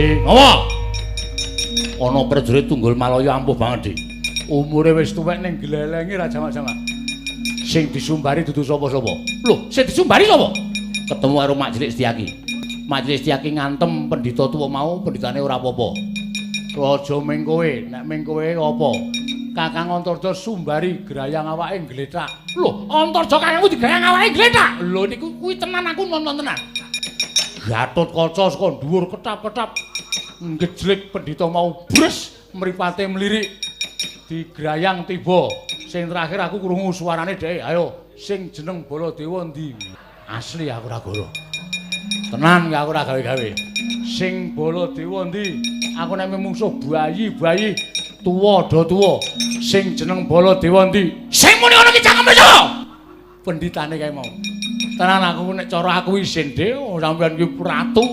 Dik, apa? Ana prajurit Tunggul Malaya ampuh banget, Dik. Umure wis tuwek ning glelenge ra jamak-jamak. Sing disumbari dudu sapa-sapa. Lho, sing disumbari sapa? Ketemu karo Mak Cilik Setyaki. Mak Cilik Setyaki ngantem pendhita tuwa mau, pendhitane ora apa-apa. Aja ming kowe, nek ming kowe apa? Kakang Antarja sumbari grayang awake nglethak. Lho, Antarja kakangku digrayang awake nglethak. Lho niku kuwi tenan aku nonton tenan. Gatotkaca saka dhuwur ketap-ketap ngejlik pendhita mau bres mripate mlirik digrayang tiba. Sing terakhir aku krungu suarane dhek, ayo sing jeneng Baladewa endi? Asli aku ora goro. Tenan aku ora gawe-gawe. Sing Baladewa endi? Aku nek mungsuh bayi-bayi tuwa do tuwa. Sing jeneng Baladewa endi? Sing muni ngono ki cangkeme sapa? Pendhitane kae mau. Tenan aku nek cara aku isin dhewe sampeyan ki ratu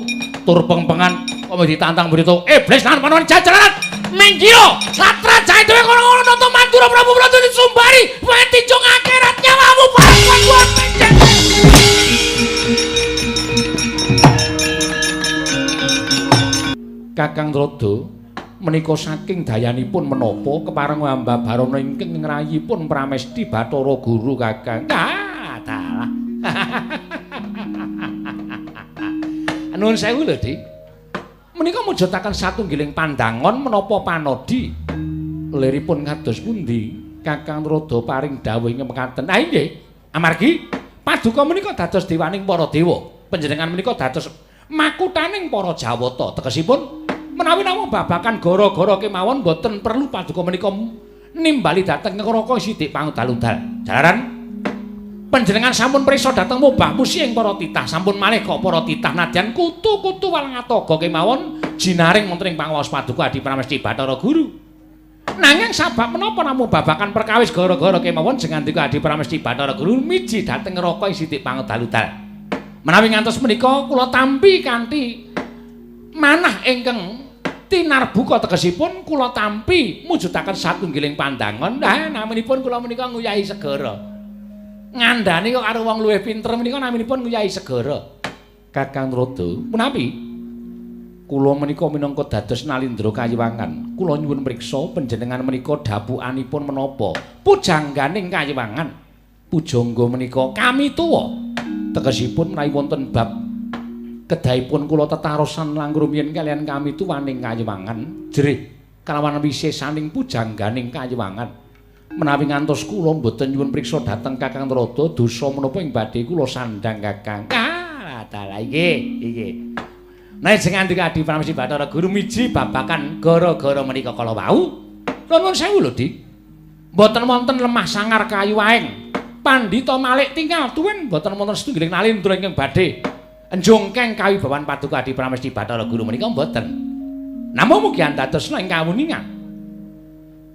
tur pengpengan kok ditantang berita iblis lan panon jajaran minggiro satrajae dhewe kono-kono nonton Mandura Prabu Prabu disumbari wae tinjung akhirat nyawamu bareng menjeng. Kakang Trada menika saking dayanipun menapa kepareng hamba barana ingkang ngrayipun Pramesti Bathara Guru Kakang. Ah, dalah. Nuwun sewu lho, Dik. Menika mujudaken satunggiling pandangon menapa panodi liripun kados pundi Kakang Trada paring dawuh ing mekaten. Ah nggih. Amargi paduka menika dados dewaning para dewa. Panjenengan menika dados makutaning para jawata. Tegesipun menawi namung babakan gara-gara kemawon boten perlu paduka menika nimbali dhateng neraka sithik pangudal-udal. Jalaran panjenengan sampun prisa dhateng mobah musi ing para titah, sampun malih kok para titah nadyan kutu-kutu walangatoga kemawon jinaring wonten ing panguwaos paduka Adi Pramesti Bathara Guru. Nanging sabab menapa namung babakan perkawis gara-gara kemawon jengandika Adi Pramesti Bathara Guru miji dhateng neraka ing sithik pangudal-udal. Menawi ngantos menika kula tampi kanthi manah ingkang tinarbuka tegesipun kula tampi mujudaken satunggiling pandangon. Nah, naminipun kula menika nguyahi segara. Ngandani kok karo wong luwih pinter menika naminipun nguyahi segara. Kakang Trada, punapi kula menika minangka dados nalindra kayiwangan. Kula nyuwun mriksa panjenengan menika dhapukanipun menapa? Pujangganing kayiwangan. Pujangga menika kami tuwa. Tegesipun menawi wonten bab kedahipun kula tetarosan langkung rumiyin kaliyan kami tuwaning kayiwangan jerih kalawan wisesaning pujangganing kayiwangan. Menawi ngantos kula mboten nyuwun priksa dhateng Kakang Trada dosa menapa ing badhe kula sandhang Kakang. Ah, dalah iki iki. Nek sing ngandika Adi Pramesti Bathara Guru miji babakan gara-gara menika kala wau. Nuwun sewu lho, Dik. Mboten wonten lemah sangar kayu aeng. Pandhita Malik tinggal tuwin mboten wonten setunggiling nalindra ingkang badhe njongkeng kawibawan paduka Adi Pramesti Bathara Guru menika mboten. Namung mugi andadosna ing kawuningan.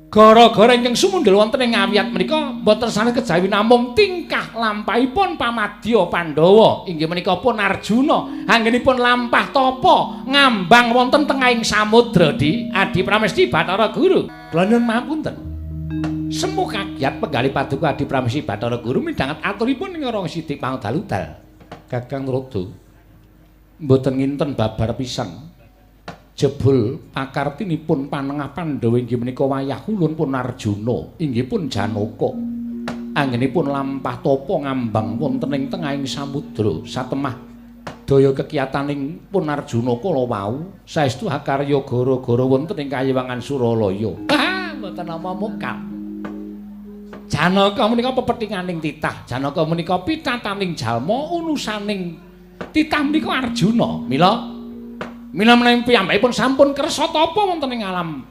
Gara-gara ingkang sumundhul wonten ing awiyat menika mboten sanes kejawi namung tingkah lampahipun pamadya Pandhawa inggih menika pun Arjuna anggenipun lampah tapa ngambang wonten tengahing samudra di Adi Pramesti Bathara Guru. Kula nyuwun mapunten. Semu kagiat penggalih paduka Adi Pramesti Bathara Guru midhanget aturipun ing Rong Sidik pangudal-udal. Kakang Trada mboten nginten babar pisan. Jebul pakartinipun panengah Pandhawa inggih menika wayah ulun pun Arjuna inggih pun Janaka. Anggenipun lampah tapa ngambang wonten ing tengahing samudra satemah daya kekiyataning pun Arjuna kala wau saestu hakarya gara-gara wonten ing kayiwangan Suralaya. Ah, mboten nama mokal. Janaka menika pepethinganing titah, Janaka menika pitataning jalma unusaning titah menika Arjuna. Mila mila menawi piyambakipun sampun kersa tapa wonten ing alam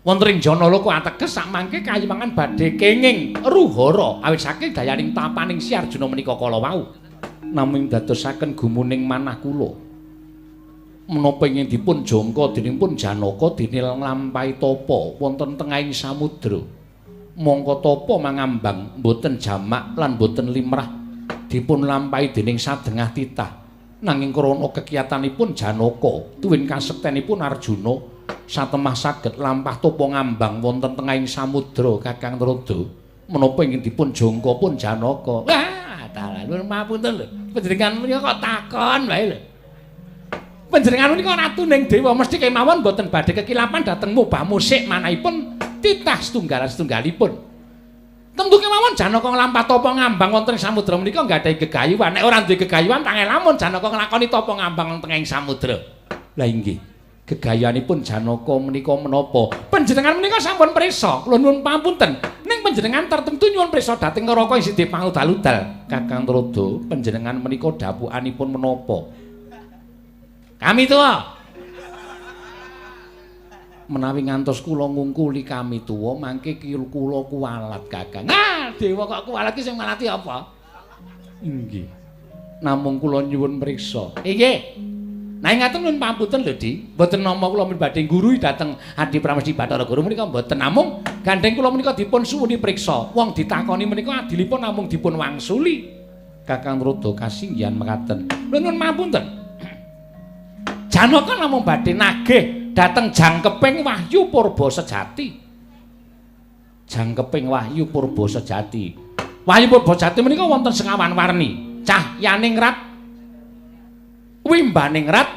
wonten ing Janaloka ateges sakmangke kayiwangan badhe kenging ruhara awit saking dayaning tapaning si Arjuna menika kala wau. Namung dadosaken gumuning manah kula menapa ingin dipun jangka dening pun Janaka dene nglampahi tapa wonten tengahing samudra. Mongko tapa mangambang mboten jamak lan mboten limrah dipun lampahi dening sadengah titah. Nanging krana kekiyatanipun Janaka tuwin kasektenipun Arjuna satemah saged lampah tapa ngambang wonten tengahing samudra. Kakang Trada menapa ingin dipun jangka pun Janaka? Wah, dalah nuwun mapunten lho. Panjenengan menika kok takon wae lho. Panjenengan menika ratuning dewa mesti kemawon mboten badhe kekilapan dhateng mubah musik manahipun titah setunggal-setunggalipun. Tentu kemawon Janaka nglampah tapa ngambang wonten ing samudra menika nggadahi gegayuhan. Nek ora duwe gegayuhan tangel lamun Janaka nglakoni tapa ngambang wonten ing samudra. Lah inggih. Gegayuhanipun Janaka menika menapa? Panjenengan menika sampun prisa, kula nyuwun pamunten. Ning panjenengan tertentu nyuwun prisa dhateng neraka ing sithik pangudal-udal. Kakang Trada, panjenengan menika dhapukanipun menapa? Kami tuwa. Menawi ngantos kula ngungkuli kami tuwa, mangke kula kuwalat, Kakang. Ah, dewa kok kuwalat ki sing malati apa? Inggih. Namung kula nyuwun priksa. Inggih. Nah ngaten nyuwun pamunten lho, Di. Mboten nama kula badhe nggurui dhateng Adi Pramesti Bathara Guru menika mboten, namung gandheng kula menika dipun suwuni priksa. Wong ditakoni menika adilipun namung dipun wangsuli. Kakang Trada kasinggihan mekaten. Nyuwun pamunten. Janaka namung badhe nagih dhateng jangkeping wahyu purba sejati. Jangkeping wahyu purba sejati. Wahyu purba sejati menika wonten sekawan warni. Cahyaning rat, wimbaning rat,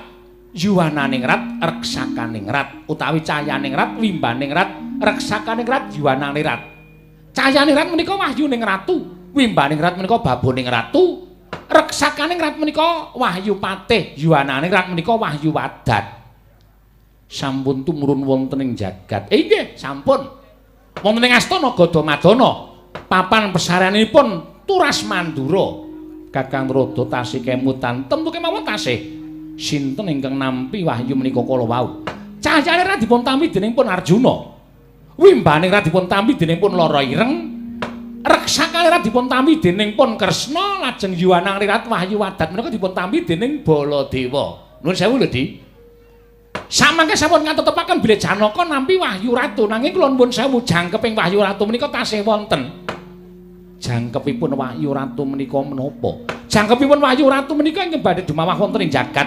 yuwananing rat, reksakaning rat, utawi cahyaning rat, wimbaning rat, reksakaning rat, yuwananing rat. Cahyaning rat menika wahyuning ratu, wimbaning rat menika baboning ratu, reksakaning rat menika wahyu patih, yuwananing rat menika wahyu wadat. Sampun tumurun wonten ing jagat. Inggih, sampun. Wonten ing astana Gadamadana, papan pesareanipun Turas Mandura. Kakang Trada tasih kemutan, tentu kemawon tasih. Sinten ingkang nampi wahyu menika kala wau? Cahyane ra dipun tampi dening pun Arjuna. Wimbane ra dipun tampi dening pun Lara Ireng. Reksakane ra dipun tampi dening pun Kresna, lajeng yuwanang rirat wahyu wadat menika dipun tampi dening Baladewa. Nuwun sewu lho, Di. Samangke sampun ngatetepaken bilih Janaka nampi wahyu ratu, nanging kula nuwun sewu jangkeping wahyu ratu menika tasih wonten. Jangkepipun wahyu ratu menika menapa? Jangkepipun wahyu ratu menika ingkang badhe dumawah wonten ing jagat.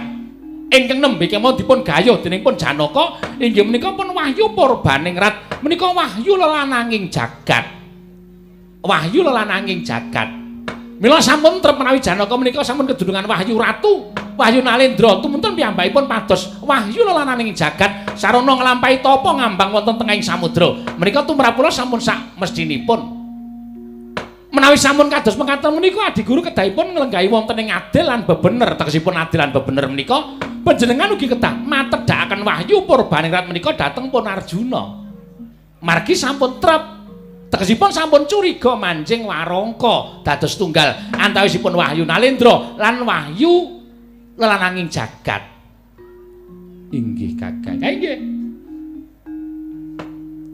Ingkang nembe kemawon dipun gayuh dening pun Janaka inggih menika pun wahyu purbaning rat, menika wahyu lelananging jagat. Wahyu lelananging jagat. Mila sampun trep menawi Janaka menika sampun kedunungan wahyu ratu, wahyu nalendra tumunten piyambakipun pados wahyu lelananing jagat sarana nglampahi tapa ngambang wonten tengahing samudra. Menika tumrap kula sampun sak mestinipun. Menawi sampun kados mekaten menika adi guru kedahipun nglenggahi wonten ing adil lan bebener. Tegesipun adil lan bebener menika panjenengan ugi kedah matedhakaken wahyu purbaning rat menika dhateng pun Arjuna. Margi sampun trep, tegesipun sampun curiga manjing warangka dados tunggal antawisipun wahyu nalendra lan wahyu lelananging jagat. Inggih Kakang. Inggih.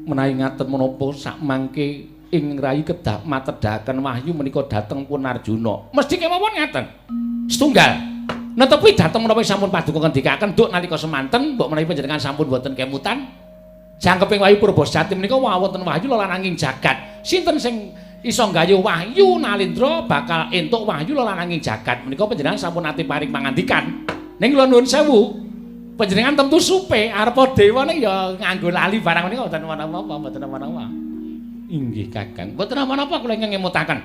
Menawi ngaten menapa sakmangke ing rayi kedah matedhaken wahyu menika dhateng pun Arjuna. Mesti kemawon ngaten. Setunggal. Netepi dhateng menapa sampun paduka ngendikaken duk nalika semanten mbok menawi panjenengan sampun boten kemutan. Jangkeping wahyu purba sejati menika wonten wahyu lelananging jagat. Sinten sing iso nggayuh wahyu nalendra bakal entuk wahyu lelananging jagat. Menika panjenengan sampun nate paring pangandikan. Ning kula nuwun sewu, panjenengan tentu supe arepa dewa ning ya nganggo lali barang menika mboten napa-napa, mboten napa-napa. Inggih Kakang, mboten napa-napa kula ingkang ngemutaken.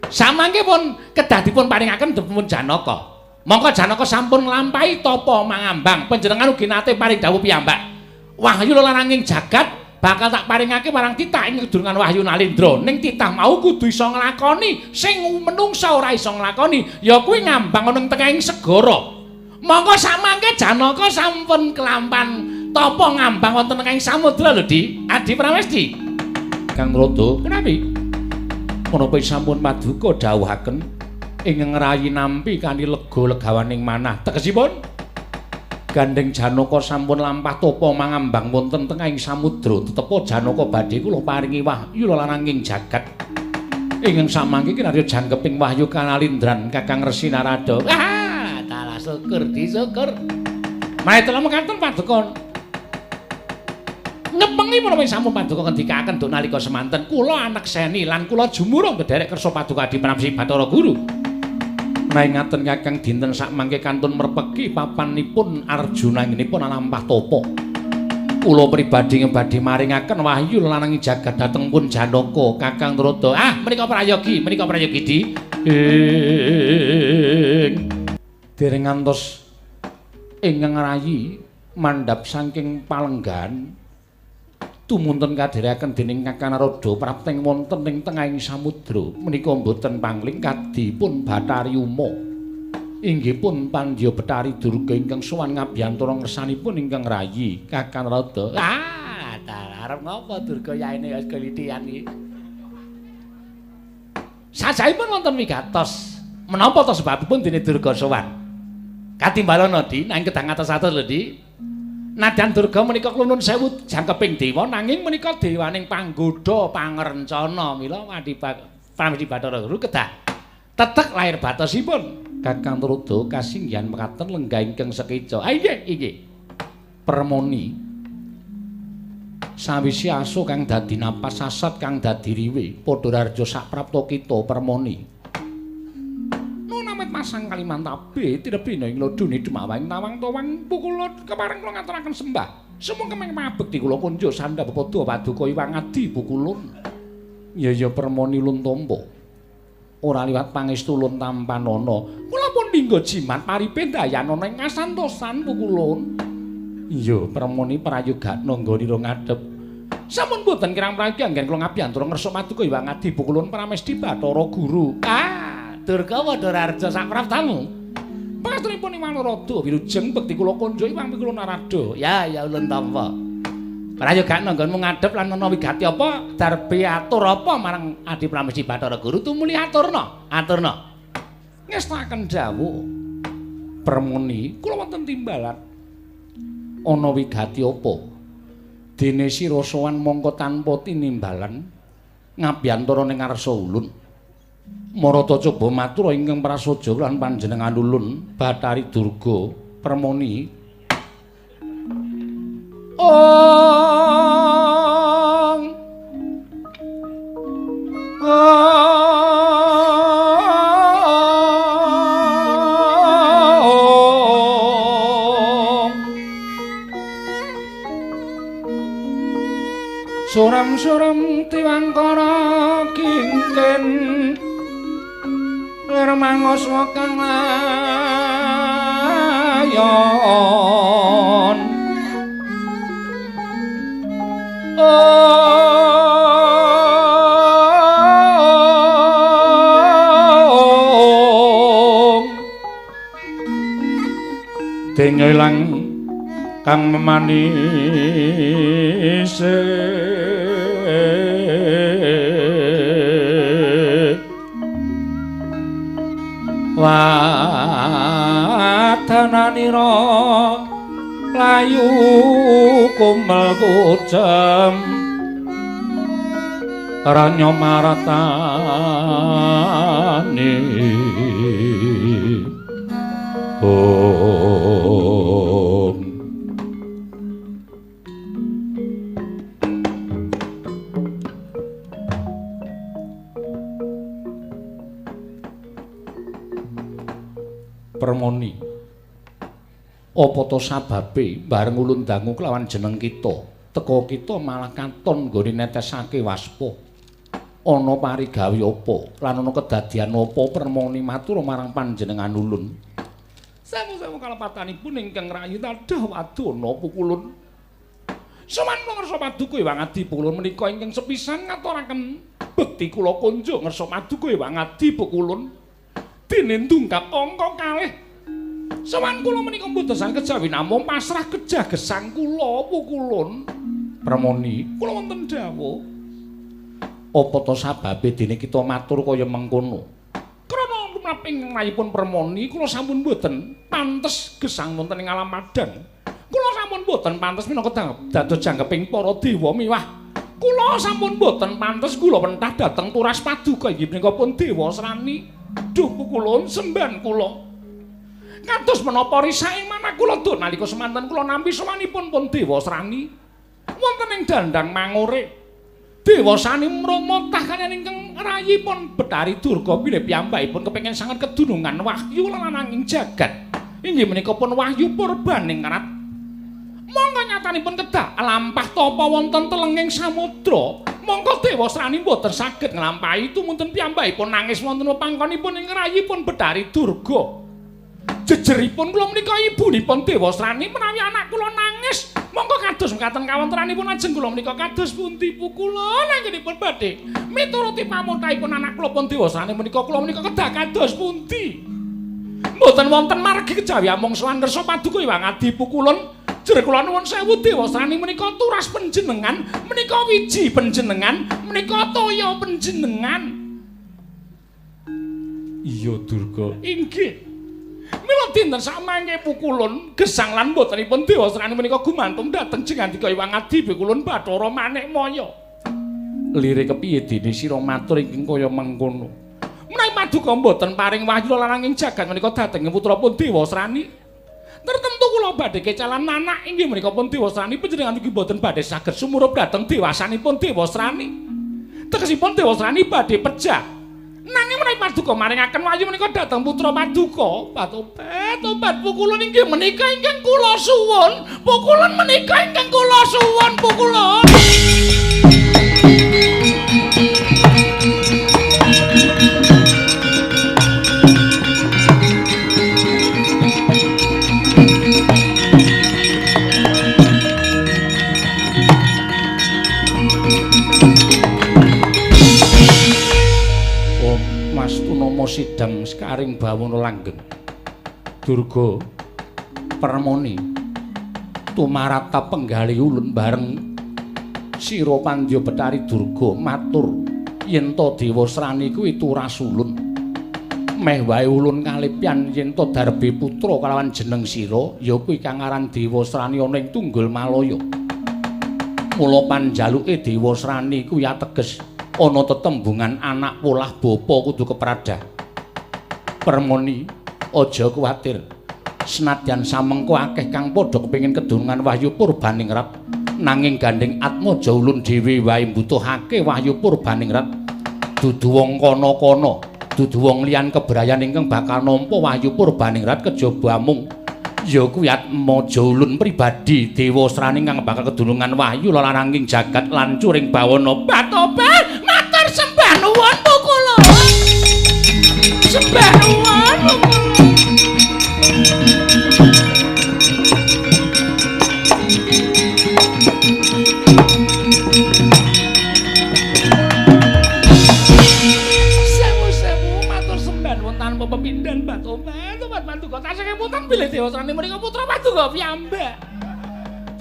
Samangke pun kedah dipun paringaken dipun Janaka. Mongko Janaka sampun nglampahi tapa mangambang, panjenengan ugi nate paring dawuh piyambak. Wahyu lelananging jagat bakal tak paringake marang titah ing kedurungan wahyu nalendra. Ning titah mau kudu iso nglakoni sing menungsa ora iso nglakoni, ya kuwi ngambang ana ing tengahing segara. Mongko samangke Janaka sampun kelampan tapa ngambang wonten tengahing samudra lho, Di. Adi Pramesti. Kang Trada, kenawi? Menapa sampun paduka dawuhaken ing ngrayi nampi kanthi lega legawaning manah. Tegesipun gandheng Janaka sampun lampah tapa mangambang wonten tengahing samudra. Tetepa Janaka badhe kula paringi wahyu lelananging jagat. Ingkang samangke kinarya jangkeping wahyu kanalindran Kakang Resi Narada. Ah, talah syukur disyukur. Maitela mekaten paduka ngepengi menapa sampun paduka ngendikaken duk nalika semanten kula anekseni lan kula jumurung ndherek kersa paduka Adi Pramesti Bathara Guru. Menawi ngaten Kakang dinten sakmangke kantun merpeki papanipun Arjuna inggenipun alampah tapa. Kula pribadi badhe maringaken wahyu lananging jagat dhateng pun Janaka Kakang Trada. Ah, menika prayogi, menika prayogi Di. Ing dereng ngantos Ingkang rayi mandhap saking palenggan tumunten kadherekaken dening Kakang Narada prapteng wonten ing tengahing samudra menika mboten pangling kadipun Bathari Uma. Inggih pun Pandya Bathari Durga ingkang sowan ngabiyantara ngersanipun ingkang rayi Kakang Narada. Ah, arep ngapa Durga yaene wis kelitian iki. Sajahipun wonten wigatos. Menapa to sebabipun dene Durga sowan? Katimbalana Di, nanging kedah ngatos-atos lho Di. Nadyan Durga menika klunun sewu jangkeping dewa nanging menika dewaning panggodha pangrencana. Mila Pramesti Bathara Guru kedah tetek lahir batosipun. Kakang Narada kasinggihan mekaten lenggah ingkang sekeca. Ah inggih, inggih. Permoni sawise aso kang dadi napas sasat kang dadi riwe padha raharja saprapta kita Permoni. Nunamet masang Kalimantabe tinebina ing lodone dumawang tawang towang pukula kepareng kula ngaturaken sembah. Sumangga kemeng mabekti kula kunjuk sandha pepadha paduka Iwang Adi pukulun. Ya ya Permoni ulun tampa. Ora liwat pangestu ulun tampanana. Kula pun lingga jimat paripe dayanana ing kasantosan pukulun. Iya, Permoni prayogakna nggonira ngadhep. Sampun boten kirang prayogi anggen kula ngabiyantara ngersa paduka Iwang Adi pukulun Pramesti Bathara Guru. Ah, Durga padha raharja sapraptamu. Pangestunipun Iwang Narada wilujeng bekti kula kunjuk Iwang Pikula Narada. Ya, ya ulun tampa. Prayogakna nggonmu ngadhep lan ana wigati apa darbe atur apa marang Adi Pramesti Bathara Guru tumuli aturna. Aturna. Ngestakaken dawuh. Permoni kula wonten timbalan. Ana wigati apa? Dene sira sowan mongko tanpa tinimbalan ngabiyantara ning ngarsa ulun. Marata coba matur ingkang prasaja lan panjenengan ulun Bathari Durga Permoni. Ong Ong Suram-suram tiwangkara kingken lir mangoswa kang layon. Ong Dene ilang kang memanise wadananira layu kumel kucem ranya maratane. Om Permoni apa to sababe bareng ulun dangu kelawan jeneng kita teka kita malah katon nggone netesake waspa ana parigawe apa lan ana kedadian apa Permoni matur marang panjenengan ulun. Sewu-sewu kalepatanipun ingkang rayi tadah wadana pukulun. Sowan kula ngersa paduka Iwang Adi pukulun menika ingkang sepisan ngaturaken bekti kula kunjuk ngersa paduka Iwang Adi pukulun. Dene ndungkap angka kalih. Sowan kula menika mboten saged kejawi namung pasrah kejah gesang kula pukulun. Permoni kula wonten dawuh. Apa to sababe dene kita matur kaya mengkono? Krana lumrah ing rayipun Permoni kula sampun mboten pantes gesang wonten ing alam padang. Kula sampun mboten pantes minangka dados jangkeping para dewa miwah. Kula sampun mboten pantes kula pentah dhateng turas paduka inggih menika pun dewa srani. Duh pukulun semban kula. Kados menapa risake manah kula duk nalika semanten kula nampi sowanipun pun dewa srani wonten ing dandang mangore. Dewa sani mromotah kaliyan ingkang rayipun Bathari Durga bilih piyambakipun kepengin sanget kedunungan wahyu lananging jagat. Inggih menika pun wahyu purbaning rat. Mongko nyatanipun kedah lampah tapa wonten telenging samudra. Mongko dewa srani mboten saged nglampahi tumunten piyambakipun nangis wonten pangkonipun ing rayipun Bathari Durga. Jejeripun kula menika ibunipun Dewasrani menawi anak kula nangis, monggo kados mekaten kawontenanipun ajeng kula menika kados pundi pukulun anggenipun badhe mituruti pamotahipun anak kula pun Dewasrani menika kula menika kedah kados pundi. Mboten wonten margi kejawi amung sowan ngersa paduka Hyang Adi pukulun. Jer kula nuwun sewu Dewasrani menika turas panjenengan, menika wiji panjenengan, menika toya panjenengan. Iya Durga, inggih. Mila dinten samangke pukulun gesang lan botenipun Dewasrani menika gumantung dhateng jengandika Hyang Adi pukulun Bathara Manikmaya. Lire kepiye dene sira matur ingkang kaya mengkono? Menawi paduka mboten paring wahyu laranging jagat menika dhateng putra pun Dewasrani. Tertentu kula badhe kecalan anak inggih menika pun Dewasrani panjenengan ugi mboten badhe saged sumurup dhateng dewasanipun Dewasrani. Tegesipun Dewasrani badhe pejah. Nanging menawi paduka maringaken wahyu menika dhateng putra paduka, tobat pukulun inggih menika ingkang kula suwun, pukulun menika ingkang kula suwun pukulun. Sidang sekaring bawana langgeng. Durga Permoni tumarata penggali ulun bareng sira Pandya Betari Durga matur yen to Dewasrani kuwi turas ulun. Meh wae ulun kalipyan yen to darbe putra kalawan jeneng sira ya kuwi kang aran Dewasrani ana ing Tunggul Malaya. Mula panjaluke Dewasrani kuwi ateges ana tetembungan anak polah bapa kudu kepradah. Permoni aja kuwatir. Senadyan samengko akeh kang padha kepengin kedunungan wahyu purbaningrat, nanging gandeng atmaja ulun dhewe wae mbutuhake wahyu purbaningrat. Dudu wong kono-kono, dudu wong liyan kebrayan ingkang bakal nampa wahyu purbaningrat kejaba amung ya kuwi atmaja ulun pribadi Dewasrani kang bakal kedunungan wahyu laranging jagat lan curing bawana. Batobat matur sembah nuwun pukulun. Sembah nuwun pukulun. Sewu-sewu matur sembah nuwun tanpa pepindhan Batobat. Tobat paduka tasih kemutan bilih Dewasrani menika putra paduka piyambak.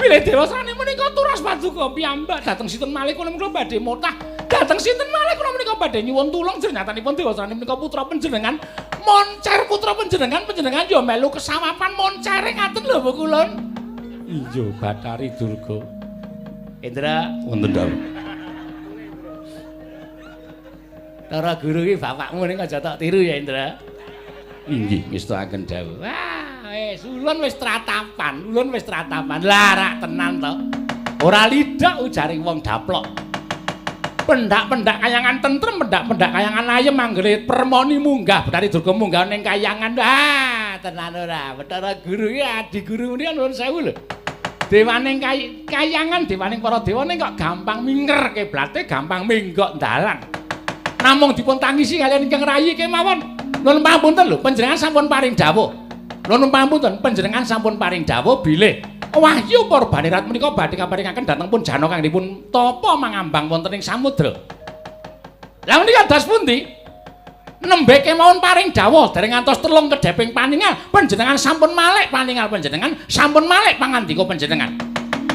Bilih Dewasrani menika turas paduka piyambak dhateng sinten malih kula menika badhe motah. Dhateng sinten malih kula menika badhe nyuwun tulung jernyatanipun Dewasrani menika putra panjenengan. Moncer putra panjenengan, panjenengan ya melu kesawapan moncere ngaten lho pukulun. Iya Bathari Durga. Indra wonten dawuh. Tara guru iki bapakmu ning aja tok tiru ya Indra. Inggih ngestakaken dawuh. Wah, wis ulun wis tratapan, ulun wis tratapan. Lah rak tenan to. Ora lidak ujaring wong daplok. Pendak-pendak kayangan tentrem, pendak-pendak kayangan ayem anggere Permoni munggah, Bathari Durga munggah ning kayangan. Wah, tenan ora. Bathara guru iki adi guru menika nuwun sewu lho. Dewaning kayangan, dewaning para dewa ning kok gampang minger kiblate, gampang minggok dalan. Namung dipun tangisi kaliyan ingkang rayi kemawon. Nuwun pangapunten lho, panjenengan sampun paring dawuh. Nuwun pangapunten, panjenengan sampun paring dawuh bilih wahyu Purbaningrat menika badhe kaparingaken dhateng pun Janaka kang dipun tapa mangambang wonten ing samudra. Lah menika dados pundi? Nembe kemawon paring dawuh dereng ngantos telung kedheping paningal, panjenengan sampun malik paningal panjenengan, sampun malik pangandika panjenengan.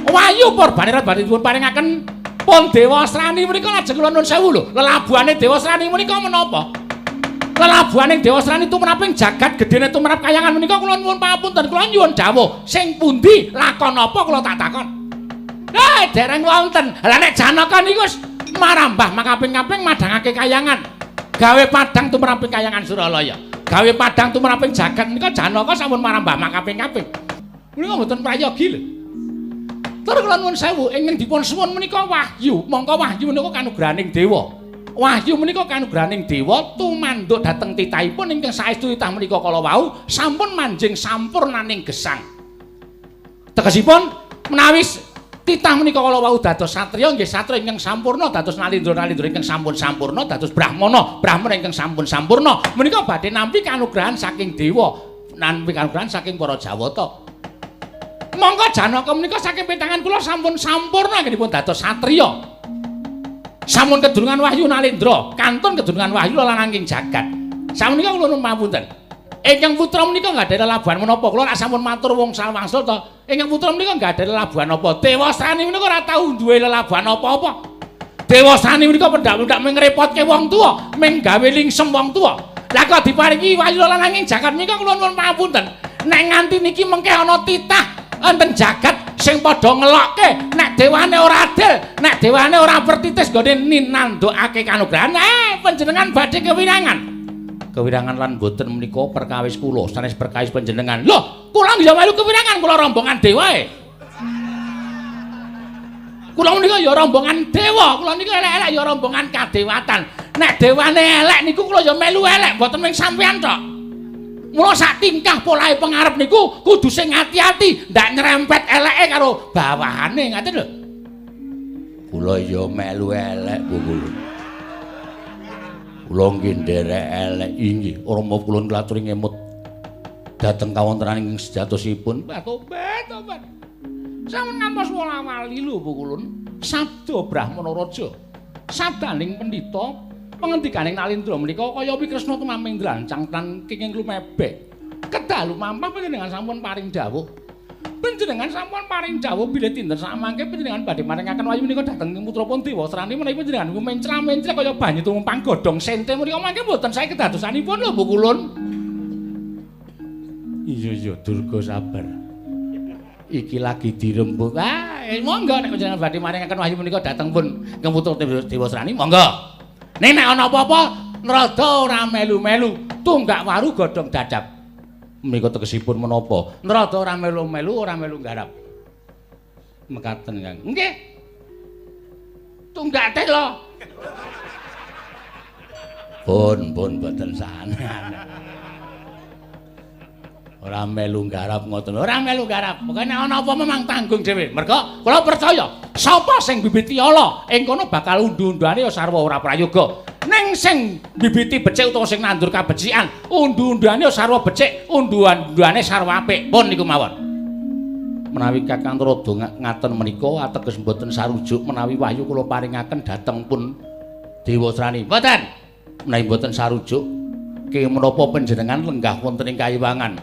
Wahyu Purbaningrat badhe dipun paringaken pun Dewasrani menika lajeng kula nuwun sewu lho, lelabuhane Dewasrani menika menapa? Lelabuhaning Dewasrani tumraping jagat gedene tumrap kayangan menika kula nyuwun pangapunten, kula nyuwun dawuh sing pundi lakon apa kula tak takon. Dereng wonten. Lah nek Janaka niku wis marambah makaping-kaping madhangake kayangan. Gawe padhang tumraping kayangan Suralaya. Gawe padhang tumraping jagat menika Janaka sampun marambah makaping-kaping. Menika mboten prayogi lho. Tur kula nuwun sewu ingkang dipun suwun menika wahyu. Mongko wahyu menika kanugrahaning dewa. Wahyu menika kanugrahaning dewa tumanduk dhateng titahipun ingkang saestu titah menika kala wau sampun manjing sampurnaning gesang. Tegesipun menawi titah menika kala wau dados satriya nggih satriya ingkang sampurna, dados nalindra-nalindra ingkang sampun sampurna, dados brahmana, brahmana ingkang sampun sampurna menika badhe nampi kanugrahan saking dewa. Nampi kanugrahan saking para Jawata. Monggo Janaka menika saking petangan kula sampun sampurna anggenipun dados satriya. Sampun kedurungan wahyu Nalendra, kantun kedurungan wahyu lananging jagat. Samenika kula nuwun pamunten. Ingkang putra menika nggadahi lelabuhan menapa? Kula rak sampun matur wong wangsul to. Ingkang putra menika nggadahi lelabuhan apa? Dewasrani menika ora tau duwe lelabuhan apa-apa. Dewasrani menika pendak-pendak mung ngrepotke wong tuwa, mung gawe lingsem wong tuwa. Lah kok diparingi wahyu lananging jagat menika kula nuwun pamunten. Nek nganti niki mengke ana titah enten jagat sing padha ngelokke nek dewane ora adil, nek dewane ora pertitis nggone ninandukake kanugrahan, panjenengan badhe kewirangan. Kewirangan lan boten menika perkawis kula, sanes perkawis panjenengan. Lho, kula ya melu kewirangan, kula rombongan dewae. Kula menika ya rombongan dewa, kula nika elek-elek ya rombongan kadewatan. Nek dewane elek niku kula ya melu elek, boten mung sampeyan tok. Mula sak tingkah polahe pengarep niku kudu sing ati-ati, ndak nyerempet eleke karo bawahane, ngaten lho. Kula ya melu elek, Bu kula. Kula nggih nderek elek inggih, rama kula nglaturi ngemut dhateng kawontenan ingkang sejatosipun. Tobat, tobat. Sampun ngantos wola-wali lho, Bu Kulun. Sabda Brahmana Raja. Sabdaning pendhita pangandikaning Nalendra menika kaya Kresna tumaming drancang tan kenging lumebek. Kedah lumampah panjenengan sampun paring dawuh. Panjenengan sampun paring dawuh bilih dinten samangke panjenengan badhe maringaken wahyu menika dhateng putra pun Dewasrani menawi panjenengan mencra-mencra kaya banyu tumumpang godhong sente menika mangke mboten sae kedadosanipun lho Bu Kulun. Iya iya Durga sabar. Iki lagi dirembuk. Ah, monggo nek panjenengan badhe maringaken wahyu menika dhateng pun putra Dewasrani monggo. Ning nek ana apa-apa Narada ora melu-melu, tunggak waru godhong dadap. Menika tegesipun menapa? Narada ora melu-melu, ora melu nggarap. Mekaten, Kang. Nggih. Tunggak telo. Pun, pun boten sane. Ora melu nggarap ngoten. Ora melu nggarap. Pokoke nek ana apa memang tanggung dhewe. Merga kula percaya sapa sing bibiti ala ing kono bakal undu-unduane ya sarwa ora prayoga. Ning sing bibiti becik utawa sing nandur kabecikan, undu-unduane ya sarwa becik, undu-unduane sarwa apik. Pun niku mawon. Menawi Kakang Narada ngaten menika ateges mboten sarujuk menawi wahyu kula paringaken dhateng pun Dewasrani. Mboten. Menawi mboten sarujuk, kenging menapa panjenengan lenggah wonten ing kayiwangan?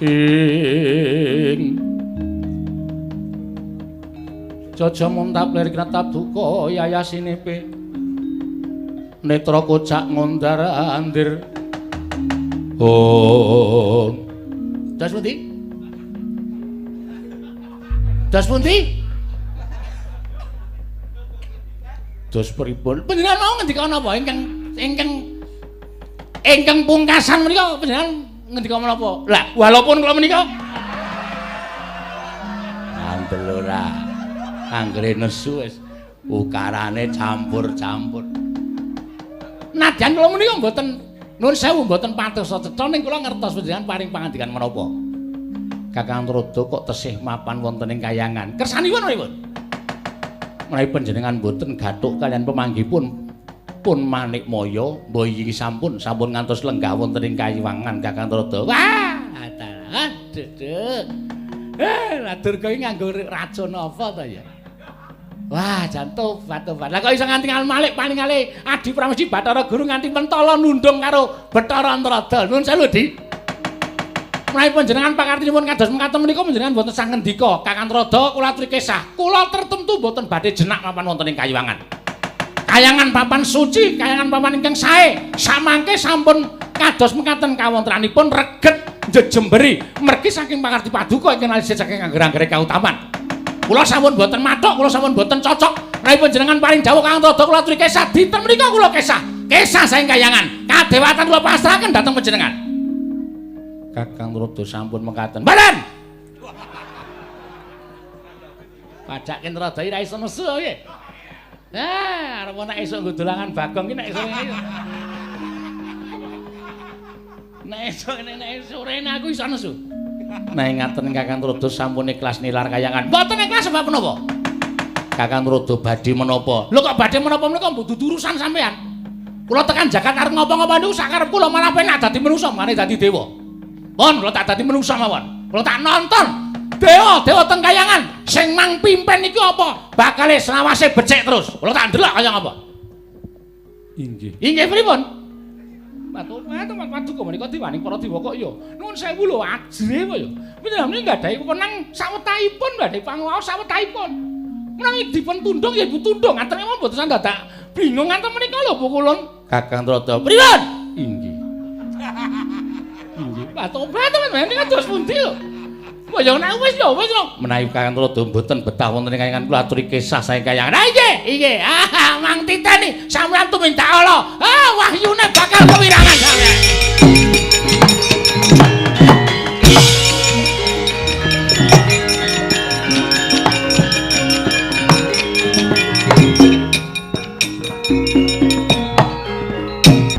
Ing Jaja muntap lir kretap duka yayasinepe netra kocak ngondar andir. Oh. Das pundi? Das pundi? Dos pripun? Panjenengan mau ngendika napa ingkang ingkang ingkang pungkasan menika panjenengan ngendika menapa? Lah, walaupun kula menika ngandel ora. Anggere nesu wis ukarane campur-campur. Nadyan kula menika mboten nuwun sewu mboten patos cetha ning kula ngertos panjenengan paring pangandikan menapa. Kakang Narada kok tesih mapan wonten ing kayangan. Kersanipun pripun? Menawi panjenengan mboten gathuk kaliyan pemanggihipun pun Manikmaya, mbah iki sampun sampun ngantos lenggah wonten ing kayiwangan Kakang Narada. Wah, aduh duh. Lah Durga iki nganggo racun apa to ya? Wah, jan tobat tobat. Lah kok iso nganti malik paling ale Adi Pramesti Bathara Guru nganti mentala nundung karo Bathara Narada. Nuwun sewu, Di. Menawi panjenengan pakartinipun kados mekaten menika panjenengan mboten sah ngendika, Kakang Narada kula aturi kesah. Kula tertentu mboten badhe jenak mapan wonten ing kayiwangan. Kayangan papan suci, kayangan papan ingkang sae. Samangke sampun kados mekaten kawontenanipun reget njejemberi mergi saking pakarti paduka ingkang alisih saking angger-anggere kautaman. Kula sampun boten mathuk, kula sampun boten cocok. Menawi panjenengan paring dawuh Kakang Narada kula aturi kesah, dinten menika kula kesah. Kesah saking kayangan. Kadewatan kula pasrahaken dhateng panjenengan. Kakang Narada sampun mekaten. Mboten. Padake Narada ora iso nesu piye? Ah, arep nek esuk nggo dolangan Bagong ki nek esuk ngene. Nek esuk nek sorene aku iso nesu. Nek ngaten Kakang Narada sampun ikhlas nilar kayangan. Mboten ikhlas sebab menapa? Kakang Narada badhe menapa? Lho kok badhe menapa menika mbuh dudu urusan sampean. Kula tekan jagat arep ngopo-ngopo niku sakarep kula malah penak dadi manusa, mane dadi dewa. Pun kula tak dadi menungsa mawon. Kula tak nonton. Dewa, dewa teng kayangan sing mang pimpin iki apa? Bakale selawase becik terus. Kula tak ndelok kaya ngapa. Inggih. Inggih pripun? Patuh paduka menika diwaning para dewa kok ya. Nuwun sewu lho ajre kok ya. Panjenengan nggadahi wewenang sawetahipun badhe panguwaos sawetahipun. Menawi dipun tundung ya ibu tundung. Ngaten mawon mboten dadak bingung ngaten menika lho pukulun. Kakang Trada. Pripun? Inggih. Inggih. Patuh menika dos pundi lho? Wah ya nek wis ya wis lho. Menawi Kakang Trada mboten betah wonten ing kayangan kula aturi kisah saking kayangan. Ah inggih, inggih. Ah mang titeni sampeyan tumindak ala. Ah wahyune bakal kewirangan sampeyan.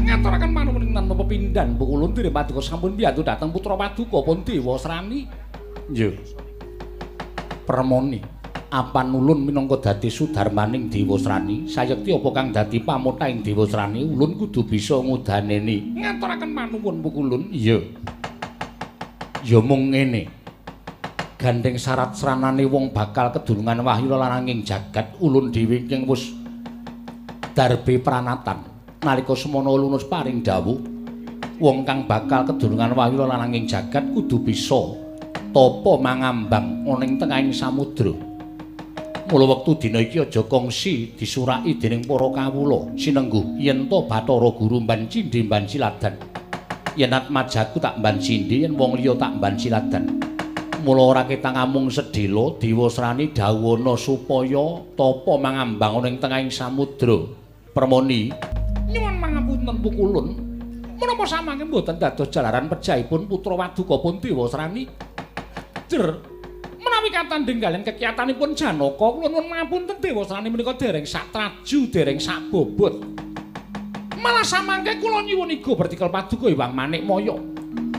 Ngaturaken panuwun ing pepindhan pukulun diri paduka sampun piyantu dhateng putra paduka pun Dewasrani. Nggih. Permoni apan ulun minangka dadi sudarmaning Dewasrani, sayekti apa kang dadi pamothahing Dewasrani, ulun kudu bisa ngudaneni. Ngaturaken panuwun pukulun. Iya. Ya mung ngene. Gandeng syarat sranane wong bakal kedulungan wahyu lananging jagat, ulun dhewe ingkang wis darbe pranatan. Nalika semana ulun wis paring dawuh, wong kang bakal kedulungan wahyu lananging jagat kudu bisa tapa mangambang ana ing tengahing samudra. Mula wektu dina iki aja kongsi disuraki dening para kawula sinengguh yen to Bathara Guru mban cindhe mban siladan. Yen atmajaku tak mban cindhe, yen wong liya tak mban siladan. Mula ora ketang amung sedhela Dewasrani dawuhana supaya tapa mangambang ana ing tengahing samudra. Permoni nyuwun pangapunten pukulun. Menapa samangke mboten dados jalaran pejahipun putra Waduka pun Dewasrani? Jer menawi katandhing kaliyan kekiyatanipun Janaka kula nuwun pangapunten Dewasrani menika dereng sak traju dereng sak bobot. Malah samangke kula nyuwun iga bertikel paduka Hyang Manikmaya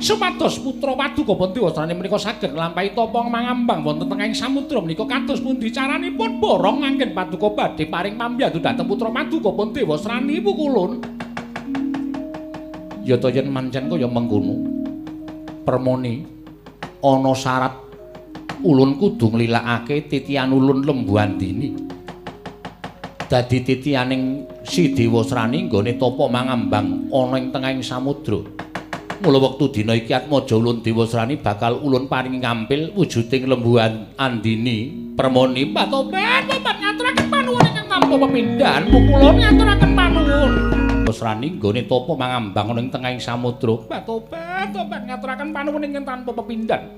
supados putra paduka pun Dewasrani menika saged nglampahi tapa mangambang wonten tengahing samudra menika kados pundi caranipun borong anggen paduka badhe paring pambiyantu dhateng putra paduka pun Dewasrani pukulun. Ya ta yen mancen kaya mengkono Permoni ana syarat ulun kudu nglilakake titian ulun Lembu Andini. Dadi titianing si Dewasrani nggone tapa mangambang ana ing tengahing samudra. Mula wektu dina iki atmaja ulun Dewasrani bakal ulun paringi ngampil wujuding Lembu Andini. Permoni patoben papat ngaturaken panuwun ingkang tanpa pepindhan pukulun ngaturaken panuwun. Dewasrani nggone tapa mangambang ana ing tengahing samudra. Patoben tobat ngaturaken panuwun ingkang tanpa pepindhan.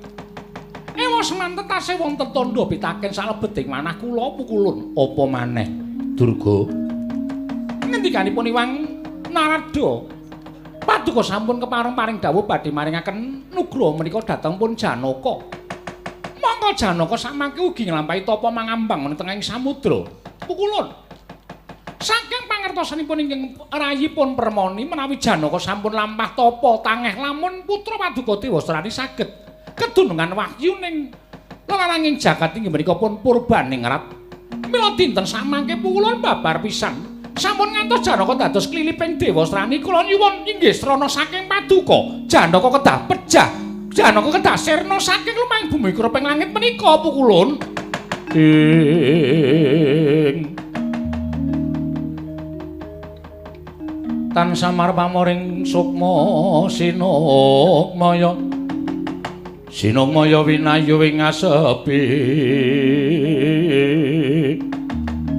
Ewa semanten tasih wonten tandha pitaken salebeting manah kula pukulun. Apa maneh Durga? Ngendikanipun Iwang Narada, paduka sampun kepareng paring dawuh badhe maringaken nugraha menika dhateng pun Janaka. Mongko Janaka samangke ugi nglampahi tapa mangambang ana tengahing samudra. Pukulun. Saking pangertosanipun ingkang rayipun Permoni menawi Janaka sampun lampah tapa tangeh lamun putra paduka Dewasrani saged kedunungan wahyu ning lelaranging jagat inggih menika pun purbaningrat. Mila dinten samangke pukulun babar pisan sampun ngantos Janaka dados kliliping Dewasrani. Kula nyuwun inggih srana saking paduka Janaka kedah pejah, Janaka kedah sirna saking lumahing bumi kreping langit menika pukulun. Ing tansah marpamoring sukma sinukmaya sinukmaya winayu ing asepi.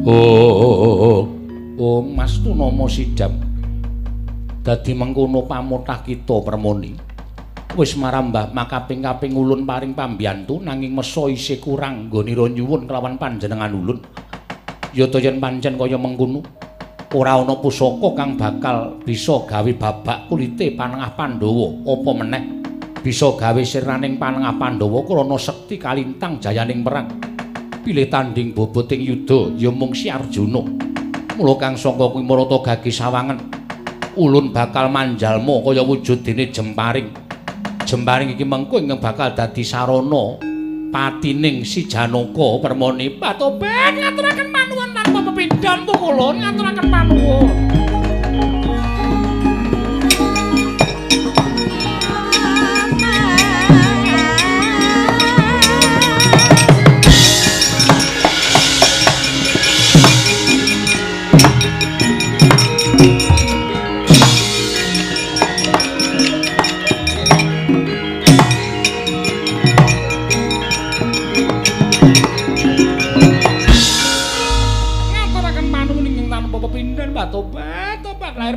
Oh, oh Mas Tunama sidam dadi mengkono pamotah kita Permoni. Wis marambah makaping-kaping ulun paring pambiyantu nanging mesa isih kurang nggonira nyuwun kelawan panjenengan ulun. Ya ta yen pancen kaya mengkono ora ana pusaka kang bakal bisa gawe babak kulite panengah Pandhawa, apa meneh bisa gawe sirnaning panengah Pandhawa krana sekti kalintang jayaning perang. Pilih tanding boboting yuda ya mung si Arjuna. Mula kang sangka kuwi marata gagi sawangen ulun bakal manjalma kaya wujudene jemparing. Jemparing iki mengko ingkang bakal dadi sarana patining si Janaka Permoni. Patoben ngaturaken panuwun tanpa pepindhan pukulun ngaturaken panuwun.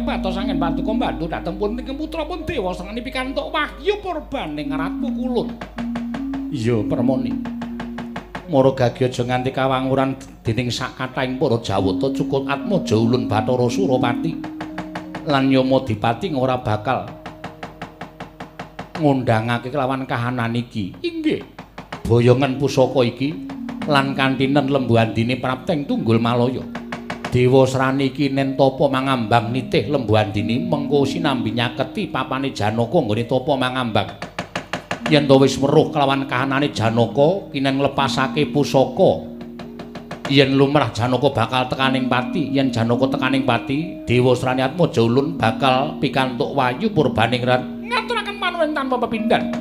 batos anggen paduka mbantu dhateng pun ingkang putra pun Dewa Srani pikantuk wahyu purbaning Ratu Kulun. Iya, Permoni. Mara gagi aja nganti kawanguran dening sakathahing para Jawata cukup Atmaja Ulun Bathara Surapati lan Yamadipati ora bakal ngundhangake kelawan kahanan iki. Inggih. Boyongan pusaka iki lan kantinen Lembu Andini prapteng Tunggul Malaya. Dewa Srani iki nen tapa mangambang nitih Lembu Andini mengko sinambi nyaketi papane Janaka nggone tapa mangambang. Yen to wis weruh kelawan kahanane Janaka kinen nglepasake pusaka. Yen lumrah Janaka bakal tekaning pati, yen Janaka tekaning pati, Dewa Srani Atmaja Ulun bakal pikantuk wahyu purbaning rat. Ngaturaken panuwun tanpa pepindhan.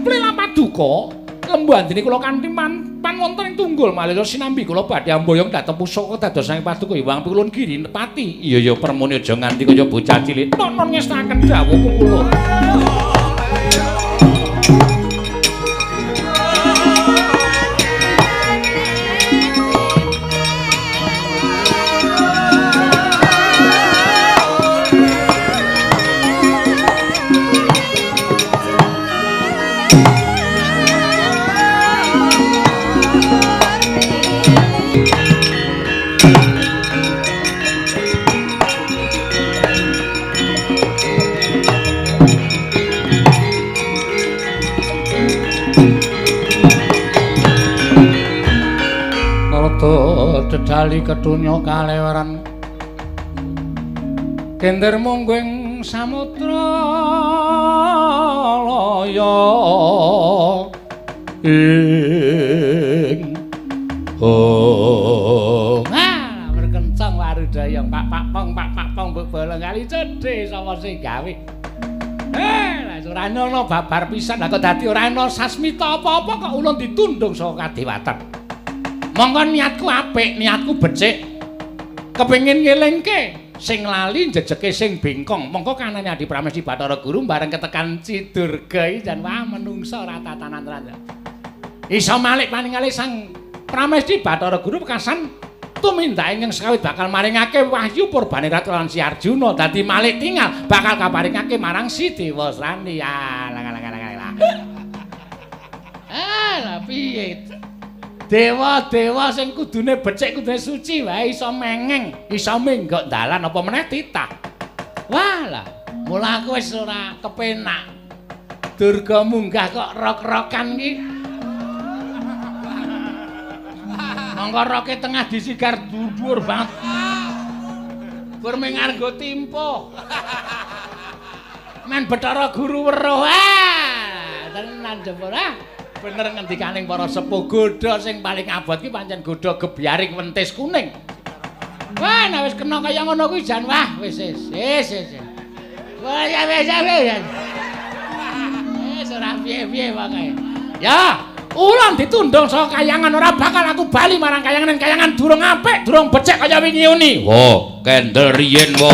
Plela paduka Lembu Andini kula kanthi pan wonten ing Tunggul Malaya sinambi kula badhe amboyong dhateng pusaka dados saking paduka Hyang Pikulun Giri Pati. Iya ya Permoni aja nganti kaya bocah cilik. Nonon ngestaken dawuh kula. Dedali kedunya kaleweran kender munggu ing samudra laya ing oh ah berkencang warudaya pak pak pong pak pak pong bebolong kali cedhe sapa sing gawe lah ora ana babar pisan lah kok dadi ora ana sasmita apa-apa kok ulun ditundung saka kadewatan. Monggo niatku apik, niatku becik. Kepengin ngelingke sing lali jejeke sing bengkong. Monggo kanane Adi Pramesti Bathara Guru bareng ketekan Cidurga iki jan wah menungsa ora tatanan tenan. Iso malik paningale Sang Pramesti Bathara Guru pekasan tumindake ing sekawit bakal maringake wahyu purbane Ratu lan Si Arjuna dadi malik tingal bakal kaparingake marang si Dewa Srani. Ah, lah lah lah lah. Ah, lah piye? Dewa-dewa sing kudune becik kudune suci wae iso mengeng, iso menggok dalan apa meneh titah. Wah lah, mula aku wis ora kepenak. Durga munggah kok rok-rokan ki. Mongko roke tengah disigar dhuwur banget. Gur mengargo timpo. Men Bathara Guru weruh. Ah, tenan jebul ah. Bener ngendikaning para sepuh godha sing paling abot ki pancen godha gebyaring wentis kuning. Wah, nek wis kena kaya ngono kuwi jan wah wis wis wis. Wah ya wis ya wis. Wis ora piye-piye pokoke. Ya, ulun ditundung saka kayangan ora bakal aku bali marang kayangan kayangan durung apik, durung becik kaya wingi uni. Wo, kendel riyen wo.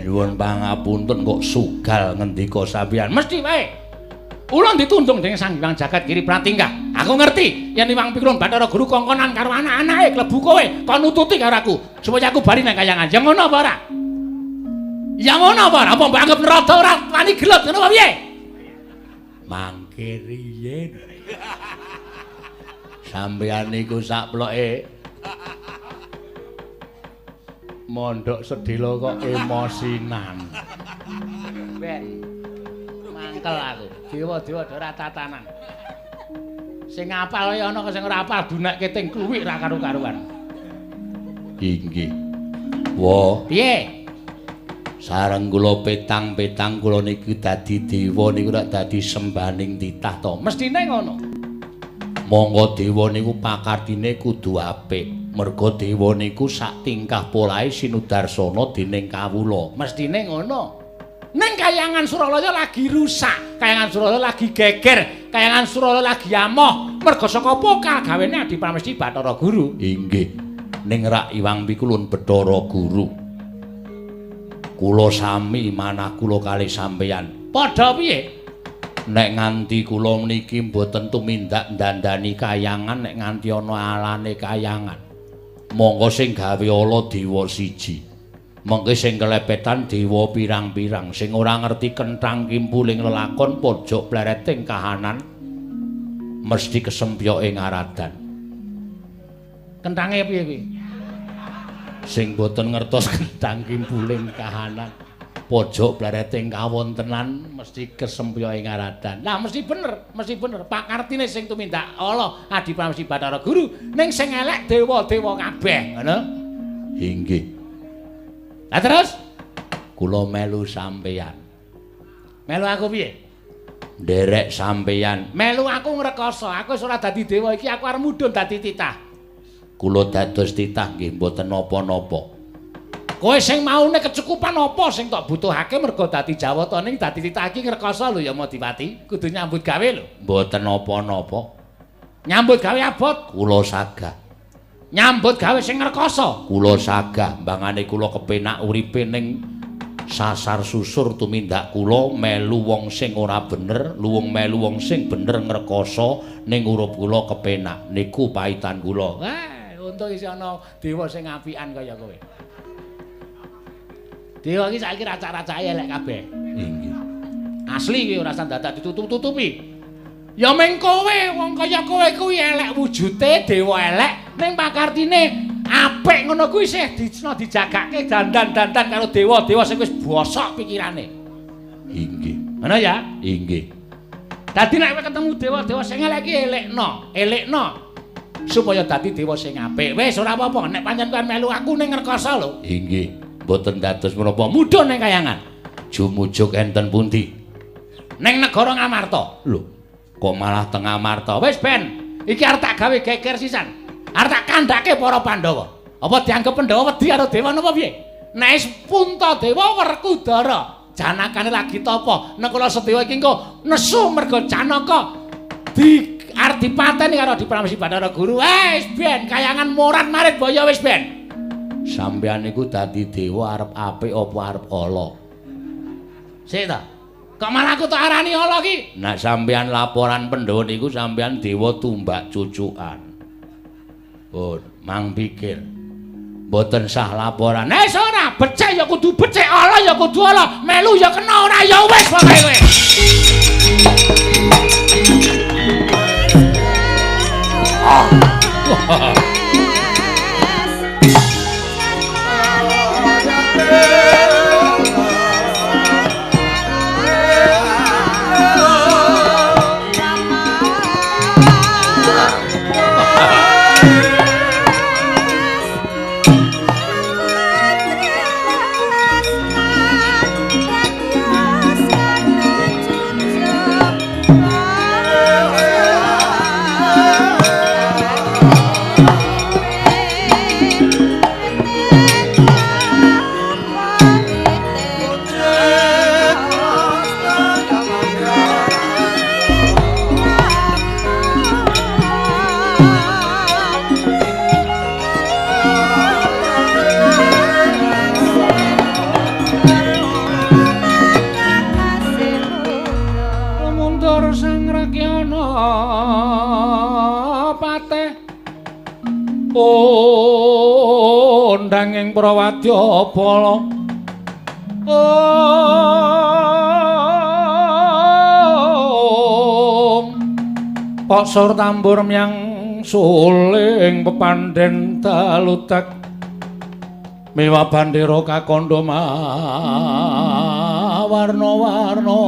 Nyuwun pangapunten kok sugal ngendika sampeyan. Mesti wae. Ulun ditundung dening Sang Hyang Jagat Giri Pratingkah. Aku ngerti yen Hyang Pikulun Bathara Guru kongkonan karo anak-anake klebu kowe kon nututi karo aku supaya aku bali nang kayangan. Ya ngono apa ora? Ya ngono apa ora? Apa mbok anggep neraka ora wani gelut ngono apa piye? Mangke riyen. Sampeyan niku sakploke mondok sedhela kok emosinan. Ben. Mangkel aku. Dewa-dewa ora tatanan. Sing ngapal ya ana sing ora apal dunekke ting kluwik ra karu-karuan. Inggih. Wo, piye? Sareng kula petang-petang kula niki dadi dewa niku rak dadi sembaning titah to. Mestine ngono. Monggo dewa niku pakartine kudu apik. Merga dewa niku sak tingkah polahe sinudarsana dening kawula. Mestine ngono. Ning Kayangan Suralaya lagi rusak, Kayangan Suralaya lagi geger, Kayangan Suralaya lagi amoh. Merga saka apa kagawene Adi Pramesti Bathara Guru? Inggih. Ning rak iwang pikulun Bathara Guru. Kula sami manah kula kalih sampeyan. Padha piye? Nek nganti kula niki mboten tumindak ndandani kayangan, nek nganti ana alane kayangan. Monggo sing gawe ala dewa siji. Mengke sing kelepetan dewa pirang-pirang, sing ora ngerti kenthang kimpuling lelakon pojok plereting kahanan mesti kesempyoke ngaradan. Kenthange piye kuwi? Sing boten ngertos kenthang kimpuling kahanan pojok plereting kawontenan mesti kesempyoke ngaradan. Lah mesti bener, mesti bener. Pakartine sing tumindak ala Adi Pramesti Bathara Guru, ning sing elek dewa-dewa kabeh, ngono. Inggih. Lah terus kula melu sampeyan. Melu aku piye? Nderek sampeyan. Melu aku ngrekoso, aku wis ora dadi dewa iki, aku arep mudhun dadi titah. Kula dados titah nggih mboten napa-napa. Kowe sing maune kecukupan apa sing tok butuhake mergo dadi Jawata ning dadi titah iki ngrekoso lho ya Madipati, kudu nyambut gawe lho. Mboten napa-napa. Nyambut gawe abot kula sagah. Nyambut gawe sing ngrekoso kula sagah, mbangane kula kepenak uripe ning sasar susur tumindak kula melu wong sing ora bener, luwung melu wong sing bener ngrekoso ning urip kula kepenak. Niku paitan kula. Wah, untung isih ana dewa sing apikan kaya kowe. Dewa iki saiki racak-racake elek kabeh. Inggih. Asli iki ora usah dadak ditutup-tutupi. Ya meng kowe wong kaya kowe kuwi elek wujute dewa elek, ning pakartine apik ngono kuwi isih dicena dijagake dandan-dandan karo dewa-dewa sing wis bosok pikirane. Inggih. Ngono ya? Inggih. Dadi nek kowe ketemu dewa-dewa sing elek iki elekno, elekno supaya dadi dewa sing apik. Wis ora apa-apa, nek pancen kowe melu aku ning ngrekoso lho. Inggih. Mboten dados menapa mudhun ning kayangan. Jumujuk enten pundi? Ning negara Ngamarta. Lho, kok malah teng Ngamarta? Wis ben, iki arep tak gawe geger sisan. Arep tak kandhake para Pandhawa. Apa dianggep Pandhawa wedi karo dewa napa piye? Nek wis Puntadewa Werkudara, Janakane lagi tapa. Nakula Sadewa iki engko nesu mergo Janaka di arep dipateni karo Adi Pramesti Bathara Guru. Wis ben, kayangan morat-marit boyo wis ben. Sampeyan niku dadi dewa arep apik apa arep ala? Sik ta. Kok malah aku tak arani ala iki? Nek sampeyan laporan Pandhawa niku sampeyan dewa tumbak cucukan. Pun mang pikir. Mboten sah laporan. Nek ora becik ya kudu becik, ala ya kudu ala, melu ya kena ora ya wis pokoke kowe. Ing prawadya bala om posor tambur myang suling pepandhen dalutek miwa bandera kakandha warna-warna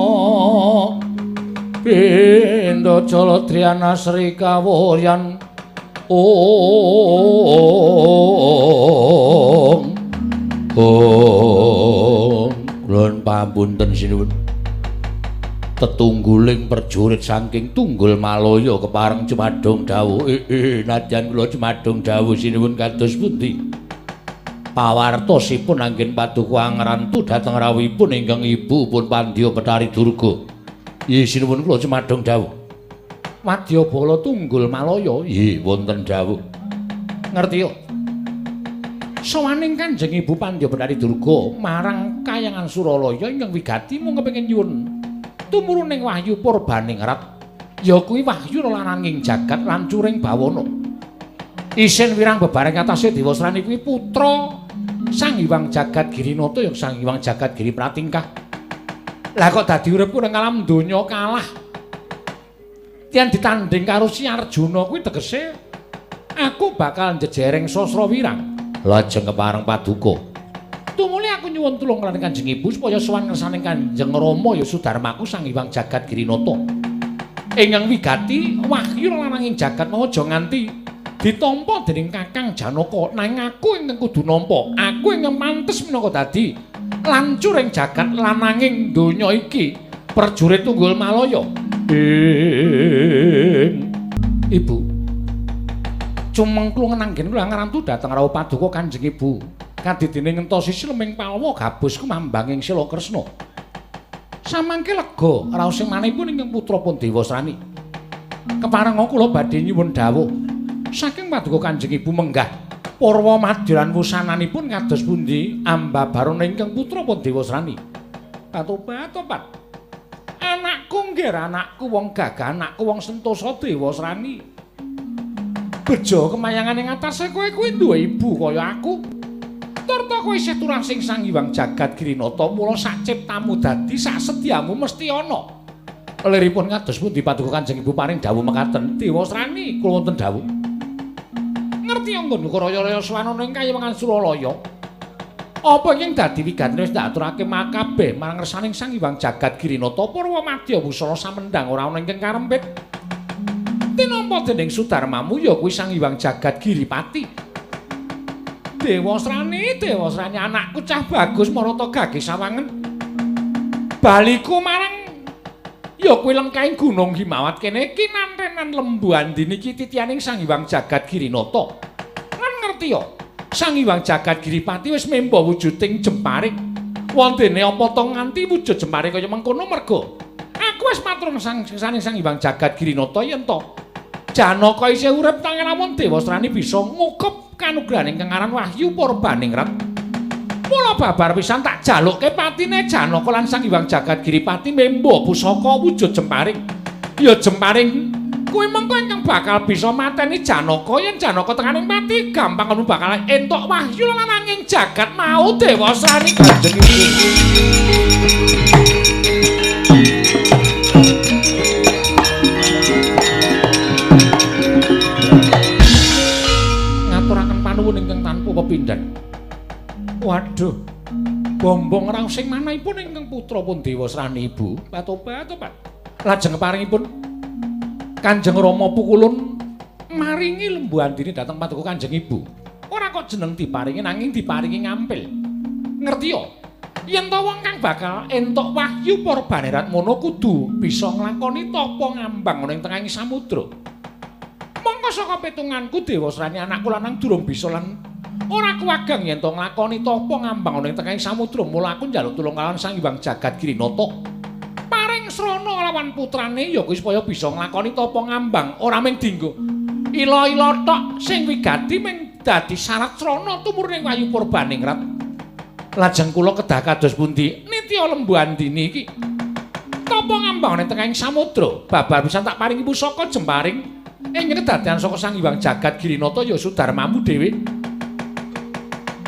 pindha jaladriyana sri kawuryan. Om Om kula pamunten sinuwun. Tetungguling prajurit saking Tunggul Malaya kepareng jumadung dawuh. Nadyan kula jumadung dawuh sinuwun kados pundi? Pawartosipun anggen paduka angrantu dhateng rawuhipun ingkang ibu pun Pandya Bethari Durga. Nggih sinuwun kula cumadong dawuh. Wadyabala Tunggul Malaya. Nggih wonten dawuh. Ngerti yo. Sowaning Kanjeng Ibu Pandya Bethari Durga marang kayangan Suralaya ingkang wigati mung kepengin nyuwun tumuruning wahyu purbaningrat. Ya kuwi wahyu lananging jagat lan curing bawana. Isin wirang bebareng atase Dewasrani kuwi putra Sang Hyang Jagat Girinata ya Sang Hyang Jagat Giri Pratingkah. Lah kok dadi uripku nang alam donya kalah. Yen ditanding karo si Arjuna kuwi tegese aku bakal njejereng Sasra Wirang. Lajeng kepareng paduka. Tumuli aku nyuwun tulung lan Kanjeng Ibu supaya sowan ngersane Kanjeng Rama ya Sudarmaku Sang Hyang Jagat Girinata. Ingkang wigati wahyu lananging jagat mau aja nganti ditampa dening Kakang Janaka, nanging aku ingkang kudu nampa, aku ingkang pantes minangka dadi lancuring jagat lananging donya iki prajurit Tunggul Malaya. Ibu cumengklung nanggen kula ngrantu dhateng rawuh paduka Kanjeng Ibu kadidene ngentosi sileming palwa gabus kumambanging Sila Kresna. Samangke lega raos sing manipun ingkang putra pun Dewasrani. Keparenga kula badhe nyuwun dawuh saking paduka Kanjeng Ibu menggah purwa madya lan wusananipun kados pundi ambabarana ingkang putra pun Dewasrani. Katobat-tobat. Anakku nggih anakku wong gagah, anakku wong sentosa Dewasrani. Bejo kemayangan ing atase kowe kuwi duwe ibu kaya aku. Turta kowe isih turah sing Sang Hyang Jagat Girinata, mula sak ciptamu dadi sak setyamu mesti ana. Liripun kados pundi paduka Kanjeng Ibu paring dawuh mekaten Dewasrani kula wonten dawuh. Ngerti anggon raya-raya swanana ing kayangan Suralaya. Apa ing dadi wigatine wis tak aturake makabeh marang ngersaning Sang Hyang Jagat Girinata purwa madya wusana samendang ora ana ingkang karempit. Tinampa dening Sudarmamu ya kuwi Sang Hyang Jagat Giripati. Dewasrani, Dewasrani anakku cah bagus marata gage sawangen. Baliku marang ya kuwi lengkahing Gunung Himawat kene kinantenan Lembu Andini iki titianing Sang Hyang Jagat Girinata. Lan ngerti ya, Sang Hyang Jagat Giripati wis memba wujuding jemparing. Wontene apa to nganti wujud jemparing kaya mengkono merga aku wis matur sang Sang Hyang Jagat Girinata yen to Janaka isih urip tangan lamun Dewasrani bisa ngukup kanugrahaning kang aran Wahyu Purbaningrat. Mula babar pisan tak jalukke patine Janaka lan Sang Hyang Jagat Giripati memba pusaka wujud jemparing. Ya jemparing kuwi mengko ingkang bakal bisa mateni Janaka. Yen Janaka tekaning pati gampang ngono bakal entuk wahyu lananging jagat mau Dewasrani Kanjeng Ibu. Ngaturaken panuwun ingkang tanpa pepindhan. Waduh, bombong raos sing manahipun ingkang putra pun Dewasrani Ibu. Patobat-tobat. Lajeng keparingipun Kanjeng Rama Pukulun maringi Lembu Andini dhateng paduka Kanjeng Ibu. Ora kok jeneng diparingi nanging diparingi ngampil. Ngerti ya? Yen to wong kang bakal entuk wahyu Purbanerat mono kudu bisa nglakoni tapa ngambang ana ing tengahing samudra. Mongko saka pitunganku Dewasrani anakku lanang durung bisa lan ora kuwagang yen to nglakoni tapa ngambang ana ing tengahing samudra. Mula aku njaluk tulung kalawan Sang Hyang Jagat Girinata. Paring srana lawan putrane ya kuwi supaya bisa nglakoni tapa ngambang ora mung dinggo ila-ila tok sing wigati mung dadi syarat srana tumurune Wahyu Purbaningrat. Lajeng kula kedah kados pundi nitya Lembu Andini iki tapa ngambang ning tengahing samudra babar pisan tak paringi pusaka jemparing ing kedadean saka Sang Hyang Jagat Girinata ya Sudarmamu dhewe.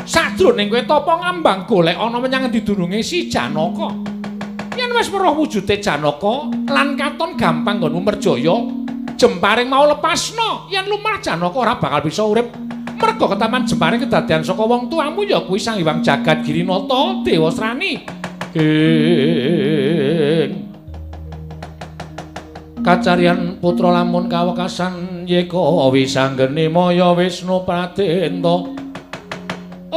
Sajroning kowe tapa ngambang golek ana menyang endi dununge si Janaka. Yen wis weruh wujude Janaka lan katon gampang nggonmu merjaya, jemparing mau lepasno. Yen lumrah Janaka ora bakal bisa urip. Merga ketaman jemparing kedadean saka wong tuamu ya kuwi Sang Hyang Jagat Girinata Dewasrani. Kacarian putra lamun kawekasan yeka wisanggeni maya Wisnu Pradenta. Om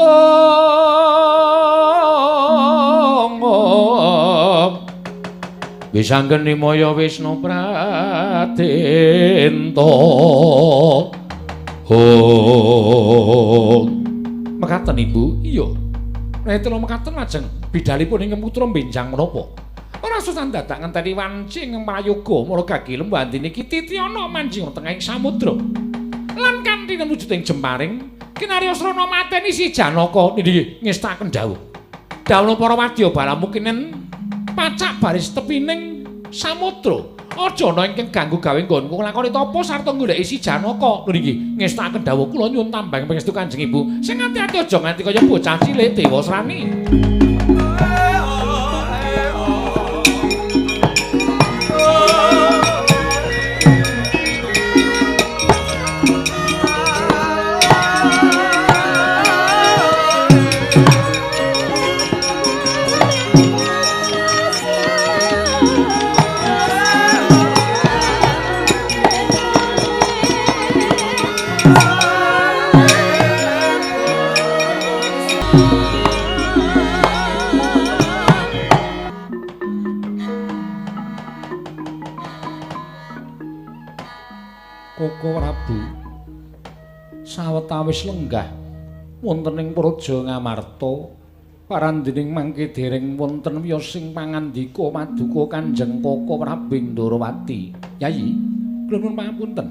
Wisanggeni maya Wisnu Pradenta. Om. Mekaten Ibu? Iya. Nek telu mekaten lajeng bidalipun ingkang putra benjang menapa? Ora susah dadak ngenteni wanci ing prayoga mara gagi lembu niki titiana manjing tengahing samudra. Lan kanthi wujuding jemparing kinarya srana mateni si Janaka niki ngestakaken dawuh. Dawuh para wadya balamukinen pacak baris tepining samudra. Aja ana ingkang ganggu gawe nggonku nglakoni tapa sarta goleki si Janaka. Lho niki ngestakaken dawuh kula nyuwun tambang pangestu Kanjeng Ibu. Sing ati-ati aja nganti kaya bocah cilik Dewasrani. Koko Prabu sawetawis lenggah wonten ing Praja Ngamarta parandining mangke dereng wonten wiyos sing pangandika paduka Kanjeng Koko Prabu Ndorowati. Yayi, kula nuwun pangapunten.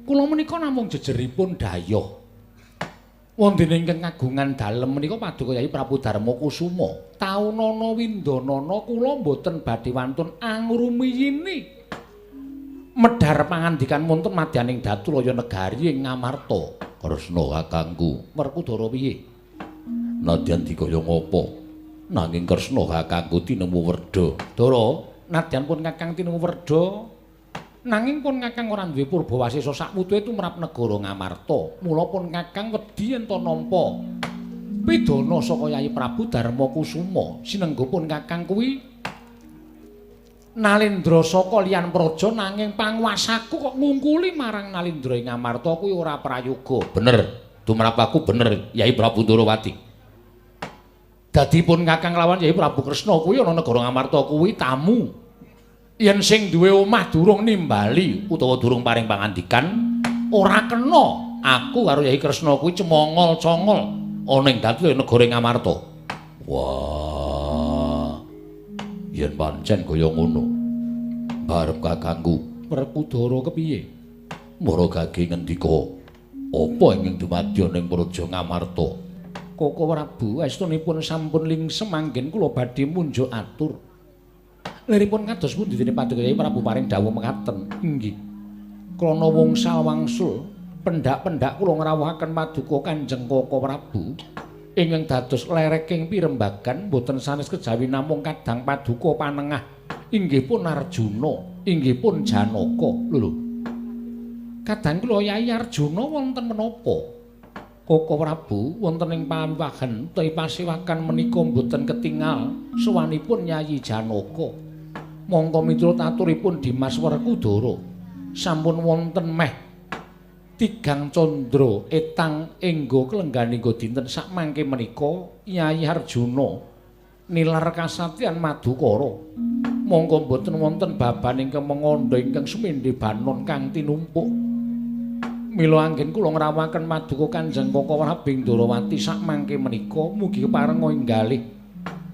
Kula menika namung jejeripun dayoh. Wonten ingkang kagungan dalem menika paduka Yayi Prabu Darma Kusuma. Taunana windanana kula mboten badhe wantun angrumiyini medhar pangandikan wonten madyaning Datulaya negari ing Ngamarta. Kresna kakangku, Werkudara piye? Nadyan dikaya ngapa? Nanging Kresna kakangku tinemu werda. Dara, nadyan pun kakang tinemu werda, nanging pun kakang ora duwe purbawasesa sakwutuhe tumrap negara Ngamarta. Mula pun kakang wedi yen ta nampa pidana saka Yayi Prabu Darma Kusuma. Sinengga pun kakang kuwi Nalendra saka liyan praja, nanging panguwasaku kok ngungkuli marang Nalendra ing Ngamarta kuwi ora prayoga. Bener, tumrap aku bener Yayi Prabu Ndorowati. Dadi pun kakang lawan Yayi Prabu Kresna kuwi ana negara Ngamarta kuwi tamu. Yen sing duwe omah durung nimbali utawa durung paring pangandikan, ora kena aku karo Yayi Kresna kuwi cemongol-congol ana ing dadi negara Ngamarta. Wah. Yen pancen kaya ngono, barep kakangku Werkudara kepiye? Mara gage ngendika, apa ingkang dumadya ning Praja Ngamarta? Koko Prabu, estunipun sampun lingsem anggen kula badhe munjuk atur. Liripun kados pundi dene paduka Yayi Prabu paring dawuh mekaten? Inggih. Krana wangsa wangsul pendak-pendak kula ngrawuhaken paduka Kanjeng Koko Prabu ingkang dados lereking pirembagan boten sanes kejawi namung kadang paduka panengah inggih pun Arjuna, inggih pun Janaka. Lho lho. Kadang kula Yayi Arjuna wonten menapa? Koko Prabu wonten ing pawiwahan utawi pasewakan menika mboten ketingal sowanipun Yayi Janaka. Mongko miturut aturipun Dimas Werkudara sampun wonten meh tigang candra etang enggo klengganingga dinten sakmangke menika Yayi Arjuna nilar kasatyan Madukara. Mongko mboten wonten baban ingkang mengandha ingkang sumendhe banon kang tinumpuk. Mila anggen kula ngrawuhaken paduka Kanjeng Koko Prabu Ndorowati sakmangke menika mugi keparenga inggalih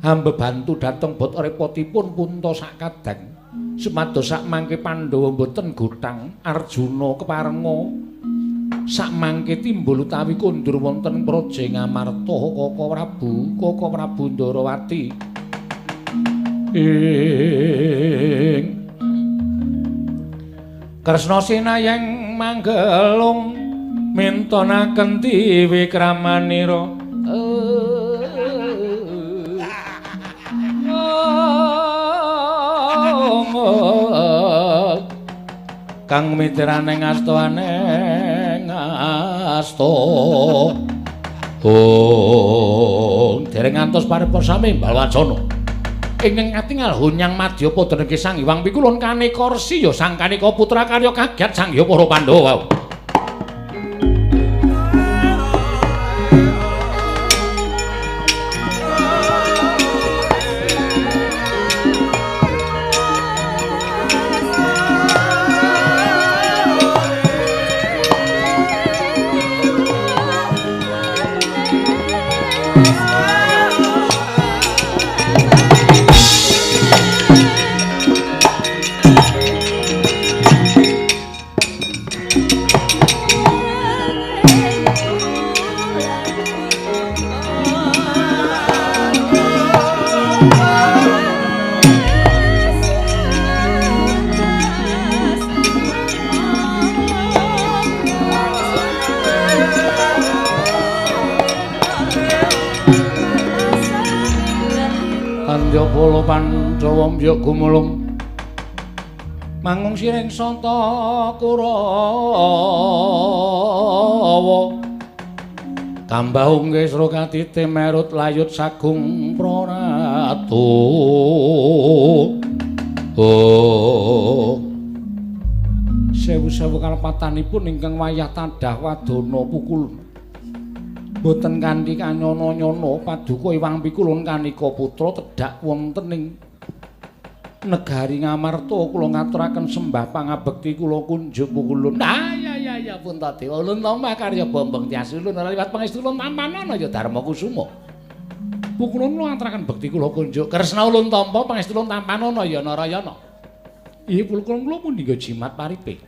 hamba bantu dhateng bot repotipun punta sakadang supados sakmangke Pandhawa mboten gothang Arjuna keparenga sakmangke timbul utawi kondur wonten Praja Ngamarta. Koko Prabu, Koko Prabu Ndorowati ing Kresna sinayang manggelung mintonaken tiwikramanira. Kang mitrane ngastoane ngasto. Oh, dereng ngantos paripurna sami balwacana. Ingkang katingal hunyang madya padha niki Sang Hyang Pikulun kaneka resi ya sang kaneka putra karya kaget sang hyang para Pandhawa. Pandya bala Pandhawa mbyuk gumulung mangung siring santa Kurawa tambah unggih srokatite merut layut sagung praratu. Oh, sewu-sewu kalepatanipun ingkang wayah tadah wadana pukul boten kanthi kanyono-nyono paduka Iwang Pikulun kanika putra tedhak wonten ing negari Ngamarta kula ngaturaken sembah pangabekti kula kunjuk pukulun. Ah ya ya ya Puntadewa ulun tampa karya Bombong Tias ulun ora liwat pangestu ulun tampanana ya Darma Kusuma. Pukulun kula ngaturaken bekti kula kunjuk Kresna ulun tampa pangestu ulun tampanana ya Narayana. Iya pukulun kula pundi nggo jimat paripe.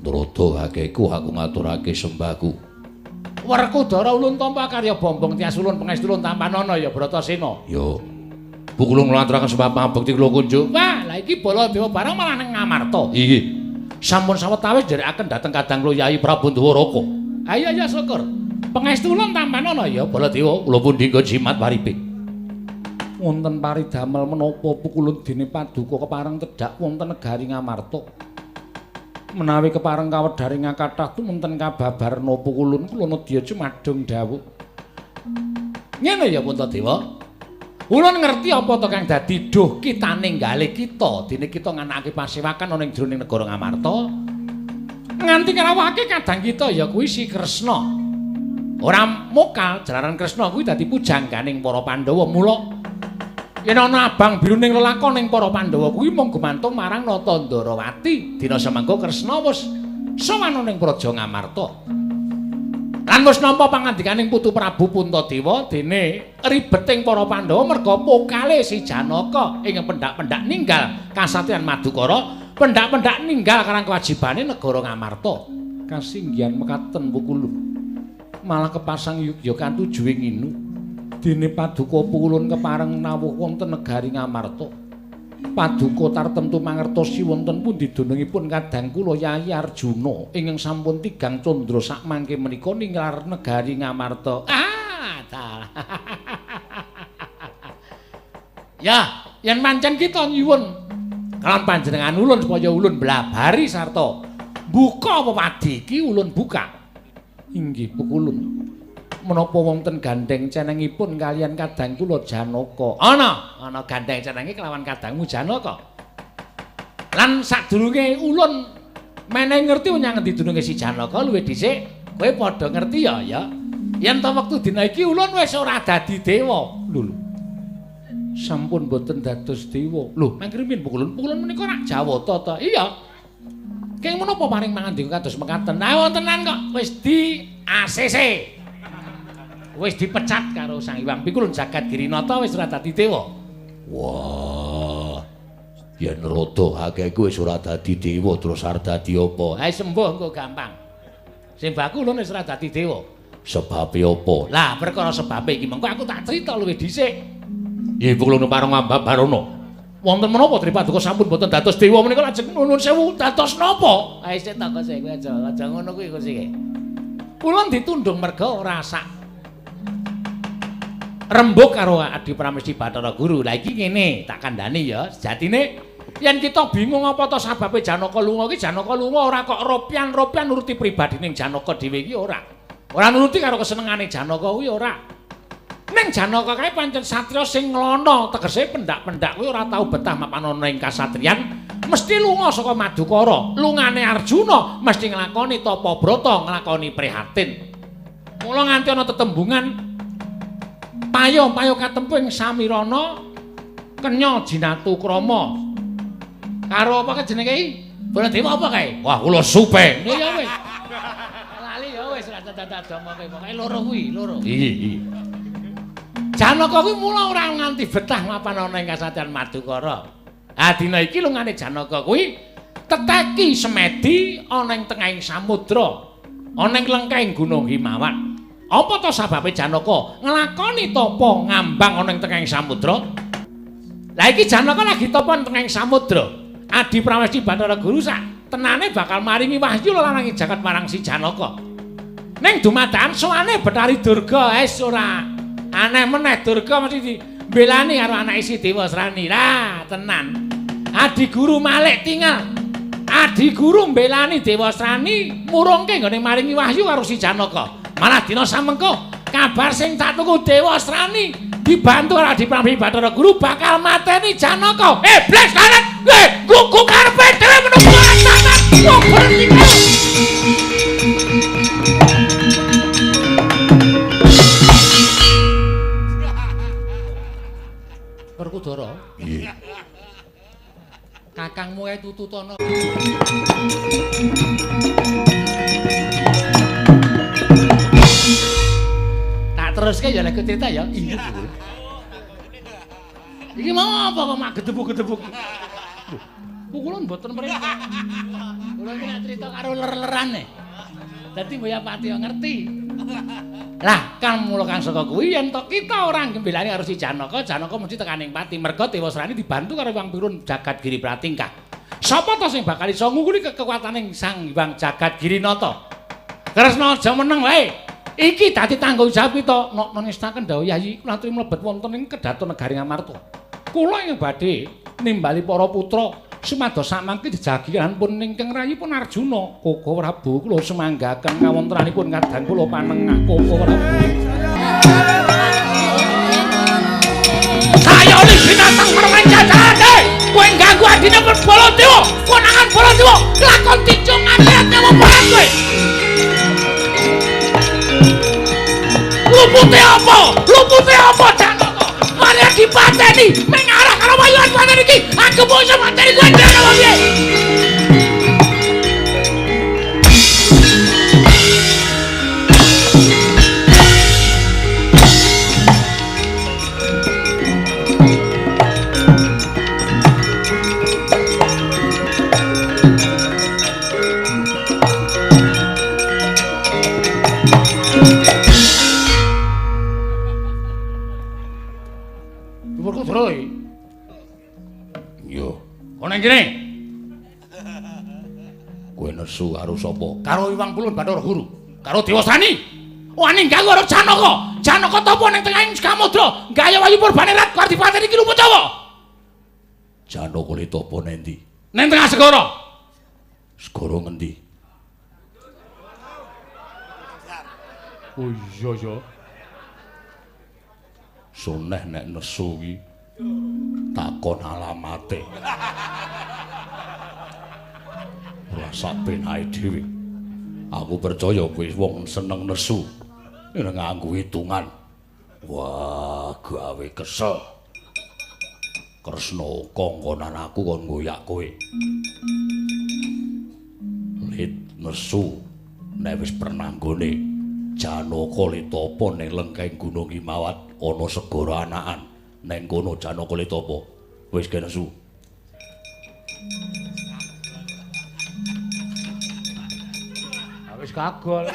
Ndrodo hakeku aku ngaturake sembahku. Werkudara ulun tampa karya Bombong Tias ulun pangestu ulun tampanana ya Bratasena. Yo. Pukulun kula ngaturaken sembah pangabekti kula kunjuk. Wah, lha iki Baladewa barang malah nang Ngamarta. Inggih. Sampun sawetawis nderekaken dhateng kadang kula Yayi Prabu Ndwaraka. Ayo ya syukur. Pangestu ulun tampanana ya Baladewa. Kula pundi nggo jimat paripe. Wonten paridamel menapa pukulun dene paduka kepareng tedhak wonten negari Ngamarta. Menawi kepareng kawedharing kathah tumunten kababarna pukulun kula nedya jumadung dawuh. Ngene ya Puntadewa. Ulun ngerti apa to kang dadi duh kitane nggale kita dene kita nganakake pasewakan ana ing jroning negara Ngamarta. Nganti ngrawuhake kadang kita ya kuwi si Kresna. Ora mokal jalaran Kresna kuwi dadi pujangganing para Pandhawa. Mula yen ana abang biru ning lelakon ning para Pandhawa kuwi mung gumantung marang Nata Ndharawati. Dina semangka Kresna wis sowan ning Praja Ngamarta. Lan wis nampa pangandikaning Putu Prabu Puntadewa dene ribeting para Pandhawa merga pokale si Janaka ing pendak-pendak ninggal kasatriyan Madukara, pendak-pendak ninggal karang kewajibane negara Ngamarta. Kasinggihan mekaten pukulun. Malah kepasang yugya katujuing inu. Dene paduka pukulun kepareng nawuh wonten negari Ngamarta. Paduka tartemtu mangertosi wonten pundi dunungipun kadang kula Yayi Arjuna ingkang sampun tigang candra sakmangke menika ninglar negari Ngamarta. Ah, dalah. Ya, yen pancen kita nyuwun kalawan panjenengan ulun supaya ulun blabari sarta buka wewadi iki ulun buka. Inggih pukulun. Menapa wonten gandeng cenengipun kalian kadang kula Janaka? Ana, ana gandeng cenenge kelawan kadangmu Janaka. Lan sadurunge ulun menehi ngerti menyang ngendi dununge si Janaka luwih dhisik kowe padha ngerti ya ya. Yen ta wektu dina iki ulun wis ora dadi dewa. Lho lho. Sampun boten dados dewa. Lho, mangkrimin pukulun. Pukulun menika rak Jawata ta? Iya. Keng menapa paring mangandika kados mekaten? Nah wontenan kok wis di ACC. Wis dipecat karo Sang Hyang Pikulun Jagat Girinata wis ora dadi dewa. Wah. Yen rada hakeku wis ora dadi dewa terus arep dadi apa? Ha sembuh engko gampang. Sing baku ulun wis ora dadi dewa. Sebabe apa? Lah perkara sebabe iki mengko aku tak crita luwih dhisik. Nggih pukulun pareng Ambabarana. Wonten menapa Tripaduka sampun boten dados dewa menika lajeng nuwun sewu dados napa? Ha isih tak kose kowe aja ngono kuwi kose. Ulun ditundung merga ora sak rembug karo Adi Pramesti Bathara Guru. Lah iki ngene, tak kandhani ya. Sejatine yen kita bingung apa to sababe Janaka lunga iki, Janaka lunga ora kok ropian-ropian nuruti pribadining Janaka dhewe iki ora. Ora nuruti karo kesenengane Janaka kuwi ora. Ning Janaka kae pancen satriya sing nglono, tegese pendak-pendak kuwi ora tau betah mapan ana ing kasatriyan, mesti lunga saka Madukara. Lungane Arjuna mesti nglakoni tapa brata, nglakoni prihatin. Mula nganti ana tetembungan payo-payo katempu ing Samirana kenya jinatu krama. Karo apa jenenge iki? Baladewa apa kae? Wah, kula supe. Ya wis. Lali ya wis ora dadak omonge pokoke loro kuwi, loro. Iya, iya. Janaka kuwi mula ora nganti betah mapan ana ing kasatriyan Madukara. Ah dina iki lungane Janaka kuwi teteki semedi ana ing tengahing samudra, ana ing lengkahing Gunung Himawan. Apa to sababe Janaka nglakoni tapa ngambang ana ing tengahing samudra? Lah iki Janaka lagi tapa ing tengahing samudra. Adi Pramesti Bathara Guru sak tenane bakal maringi wahyu lelarangi jagat marang si Janaka. Ning dumadakan sowane Bathari Durga wis ora aneh meneh Durga mesti di Mbelani karo anake si Dewasrani. Lah, tenan. Adi Guru malik tingal. Adi Guru mbelani Dewasrani murungke nggone maringi wahyu karo si Janaka. Malah dina samengko kabar sing tak tuku Dewasrani dibantu karo Adi Prabu Bathara Guru bakal mateni Janaka. Iblis karet. Gugu karepe dhewe menunggu antaman. Wong berhenti kae. Werkudara. Nggih. Kakangmu ae tututana. Tak teruske ya lek cerita ya. Iya. Iki mau apa kok mak gedebuk-gedebuk. Kula mboten mrene. Kula iki nek cerita karo ler-lerane. Dadi mbok pati ngerti. Lah, kang mula kang saka kuwi yen to kita ora ngembelani karo si Janaka, Janaka mesti tekaning pati merga Dewasrani dibantu karo Hyang Pirun Jagat Giri Pratingkah. Sapa to sing bakal iso ngungkuli kekuatane Sang Hyang Jagat Girinata? Kresna aja meneng wae. Iki dadi tanggung jawab kita. Nok nestaken dawuh Yayi kula aturi mlebet wonten ing kedaton negari Ngamarta. Kula ing badhe nimbali para putra sumados samangke jejagiranipun ingkang rayipun Arjuna. Koko Prabu kula sumanggaken kawontenanipun kadang kula panengah Koko Prabu. Sayone binatang mermen jajane. Kowe ganggu adine Baladewa, konangan Baladewa, lakon ticung akhirat nyawa barang kowe. Lupute apa? Lupute apa Janaka? Mari dipateni, mengarah karo wayuhan paten iki. Aku mau iso mateni kowe dhewe apa piye? Kene. Kowe nesu karo sapa? Karo Hyang Pulun Bathara Guru, karo Dewasrani. Wani ganggu karo Janaka. Janaka tapa ning tengahing samudra, gaya wayu purbane rat dipateni iki luput apa? Janaka li tapa nendi? Ning tengah segara. Segara ngendi? Oh iya ya. Suneh nek nesu ki takon alamate. Ora sak penake dhewe. Aku percaya kowe wong seneng nesu. Nek nganggo hitungan. Wah, gawe kesel. Kresna kongkonan aku kon ngoyak kowe. Lit nesu nek wis pernah nggone Janaka li tapa ning lengkeng Gunung Himawat ana segara anakan. Neng kono Janaka li tapa. Wis kene nesu. Wis kagol.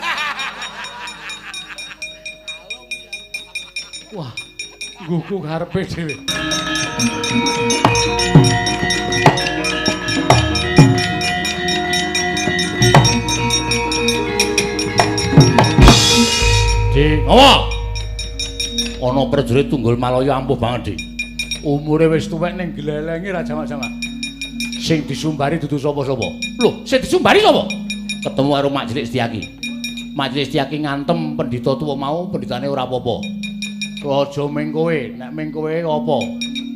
Wah, gugu karepe dhewe. Dik, ngopo? Ana prajurit Tunggul Malaya ampuh banget, Dik. Umure wis tuwek ning glelenge ra jamak-jamak. Sing disumbari dudu sapa-sapa. Lho, sing disumbari sapa? Ketemu karo Mak Cilik Setyaki. Mak Cilik Setyaki ngantem pendhita tuwa mau, pendhitane ora apa-apa. Aja ming kowe, nek ming kowe apa?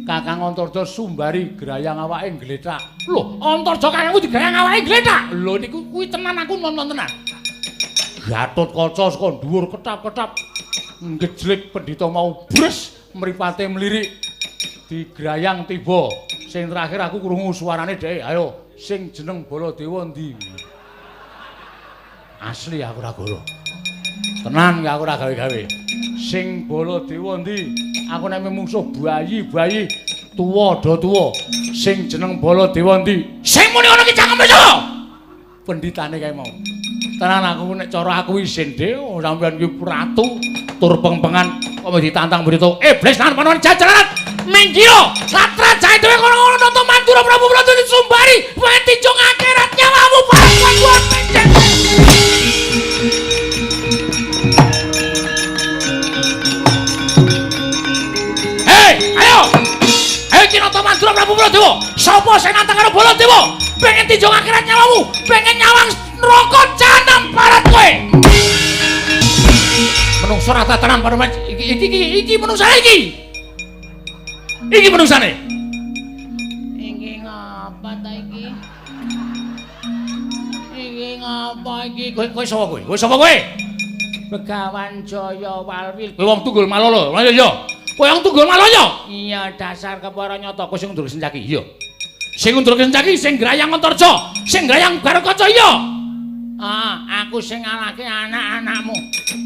Kakang Antarja sumbari grayang awake glethak. Lho, Antarja kakangku digrayang awake glethak. Lho niku kuwi tenan aku nonton tenan. Gatot kaca saka dhuwur ketap-ketap ngejlik pendhita mau bres mripate mlirik digrayang tiba. Sing terakhir aku krungu suarane dhek, ayo sing jeneng Baladewa endi? Asli aku ora goro. Tenan aku ora gawe-gawe. Sing Baladewa endi? Aku nek mungsuh bayi-bayi tuwa do tuwa. Sing jeneng Baladewa endi? Sing muni ngono ki cangkeme sapa? Pendhitane kae mau. Tenan aku nek cara aku isin dhewe sampeyan ki pratu tur pengpengan kok ditantang berita iblis lan panon jajaran minggiro satra jae dhewe kono-kono nonton Mandura Prabu Prabu disumbari wae ticung akhirat nyawamu bareng pencet. Hei, ayo Sapa sing nantang karo Baladewa? Pengen tinjong akhirat nyawamu, pengen nyawang neraka jahanam barat kowe. Menungso ora tatanan panuman iki iki iki menungsane iki. Iki menungsane. Iki ngapa ta iki? Iki ngapa iki? Kowe kowe sapa kowe? Kowe sapa kowe? Begawan Jaya Walwil. Kowe wong Tunggul Malala. Iya iya. Kowe wong Tunggul Malaya? Iya, dasar kepara nyata kowe sing ngundurke Sencaki. Iya. Sing ngundurke Sencaki sing grayang Antarja, sing grayang Garukaca iya. Ah, aku sing ngalahke anak-anakmu.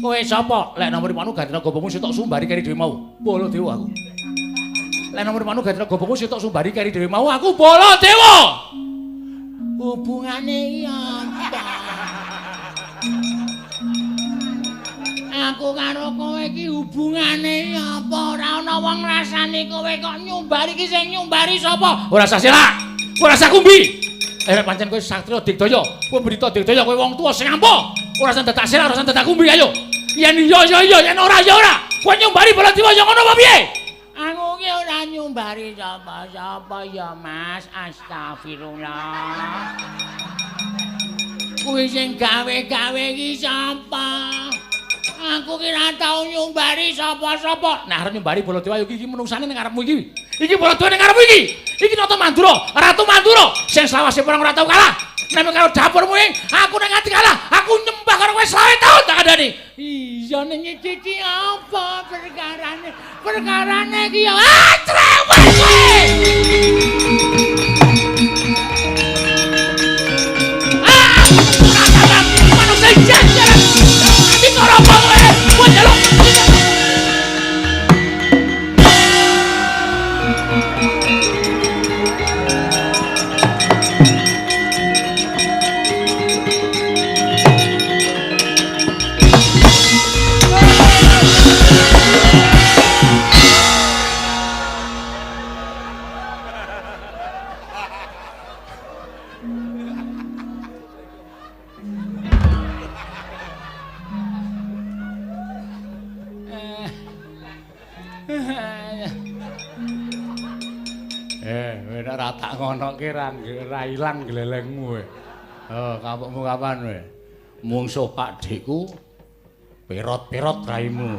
Kowe sapa? Lek nomor panu Gandrana Gobomu sitok sumbari keri dhewe mau. Baladewa aku. Lek nomor panu Gandrana Gobomu sitok sumbari keri dhewe mau, aku Baladewa. Hubungane iki apa? Aku karo kowe iki hubungane apa? Ora ana wong ngrasani kowe kok nyumbari iki sing nyumbari sapa? Ora sah selak. Ora sah kumbi. Nek pancen kowe satriya digdaya, kowe berita digdaya, kowe wong tuwa sing ampuh. Ora usah dadak selak, ora usah dadak kumbi, ayo. Yen iya ya iya, yen ora ya ora. Kowe nyumbari Baladewa ya ngono apa piye? Aku ki ora nyumbari sapa-sapa ya, Mas. Astagfirullah. Kuwi sing gawe-gawe iki sapa? Aku ki ora tau nyumbari sapa-sapa. Nah, arep nyumbari Baladewa iki menungsane ning ngarepmu iki. Iki Baladewa ning ngarepmu iki. Iki Nata Mandura, Ratu Mandura sing selawase perang ora tau kalah. Nek karo dapurmu ing, aku nek nganti kalah, aku nyembah karo kowe 20 taun tak kandhani. Iya ning iki iki apa perkarane? Perkarane iki ya ah cerewet kowe. Ah, ora tau manungsa jajaran. Ati karo apa kowe? Kowe njaluk. Tak ngonoke ra ilang glelengmu kowe. Oh, kapokmu kapan kowe? Mungsuh Pakdheku perot-perot raimu.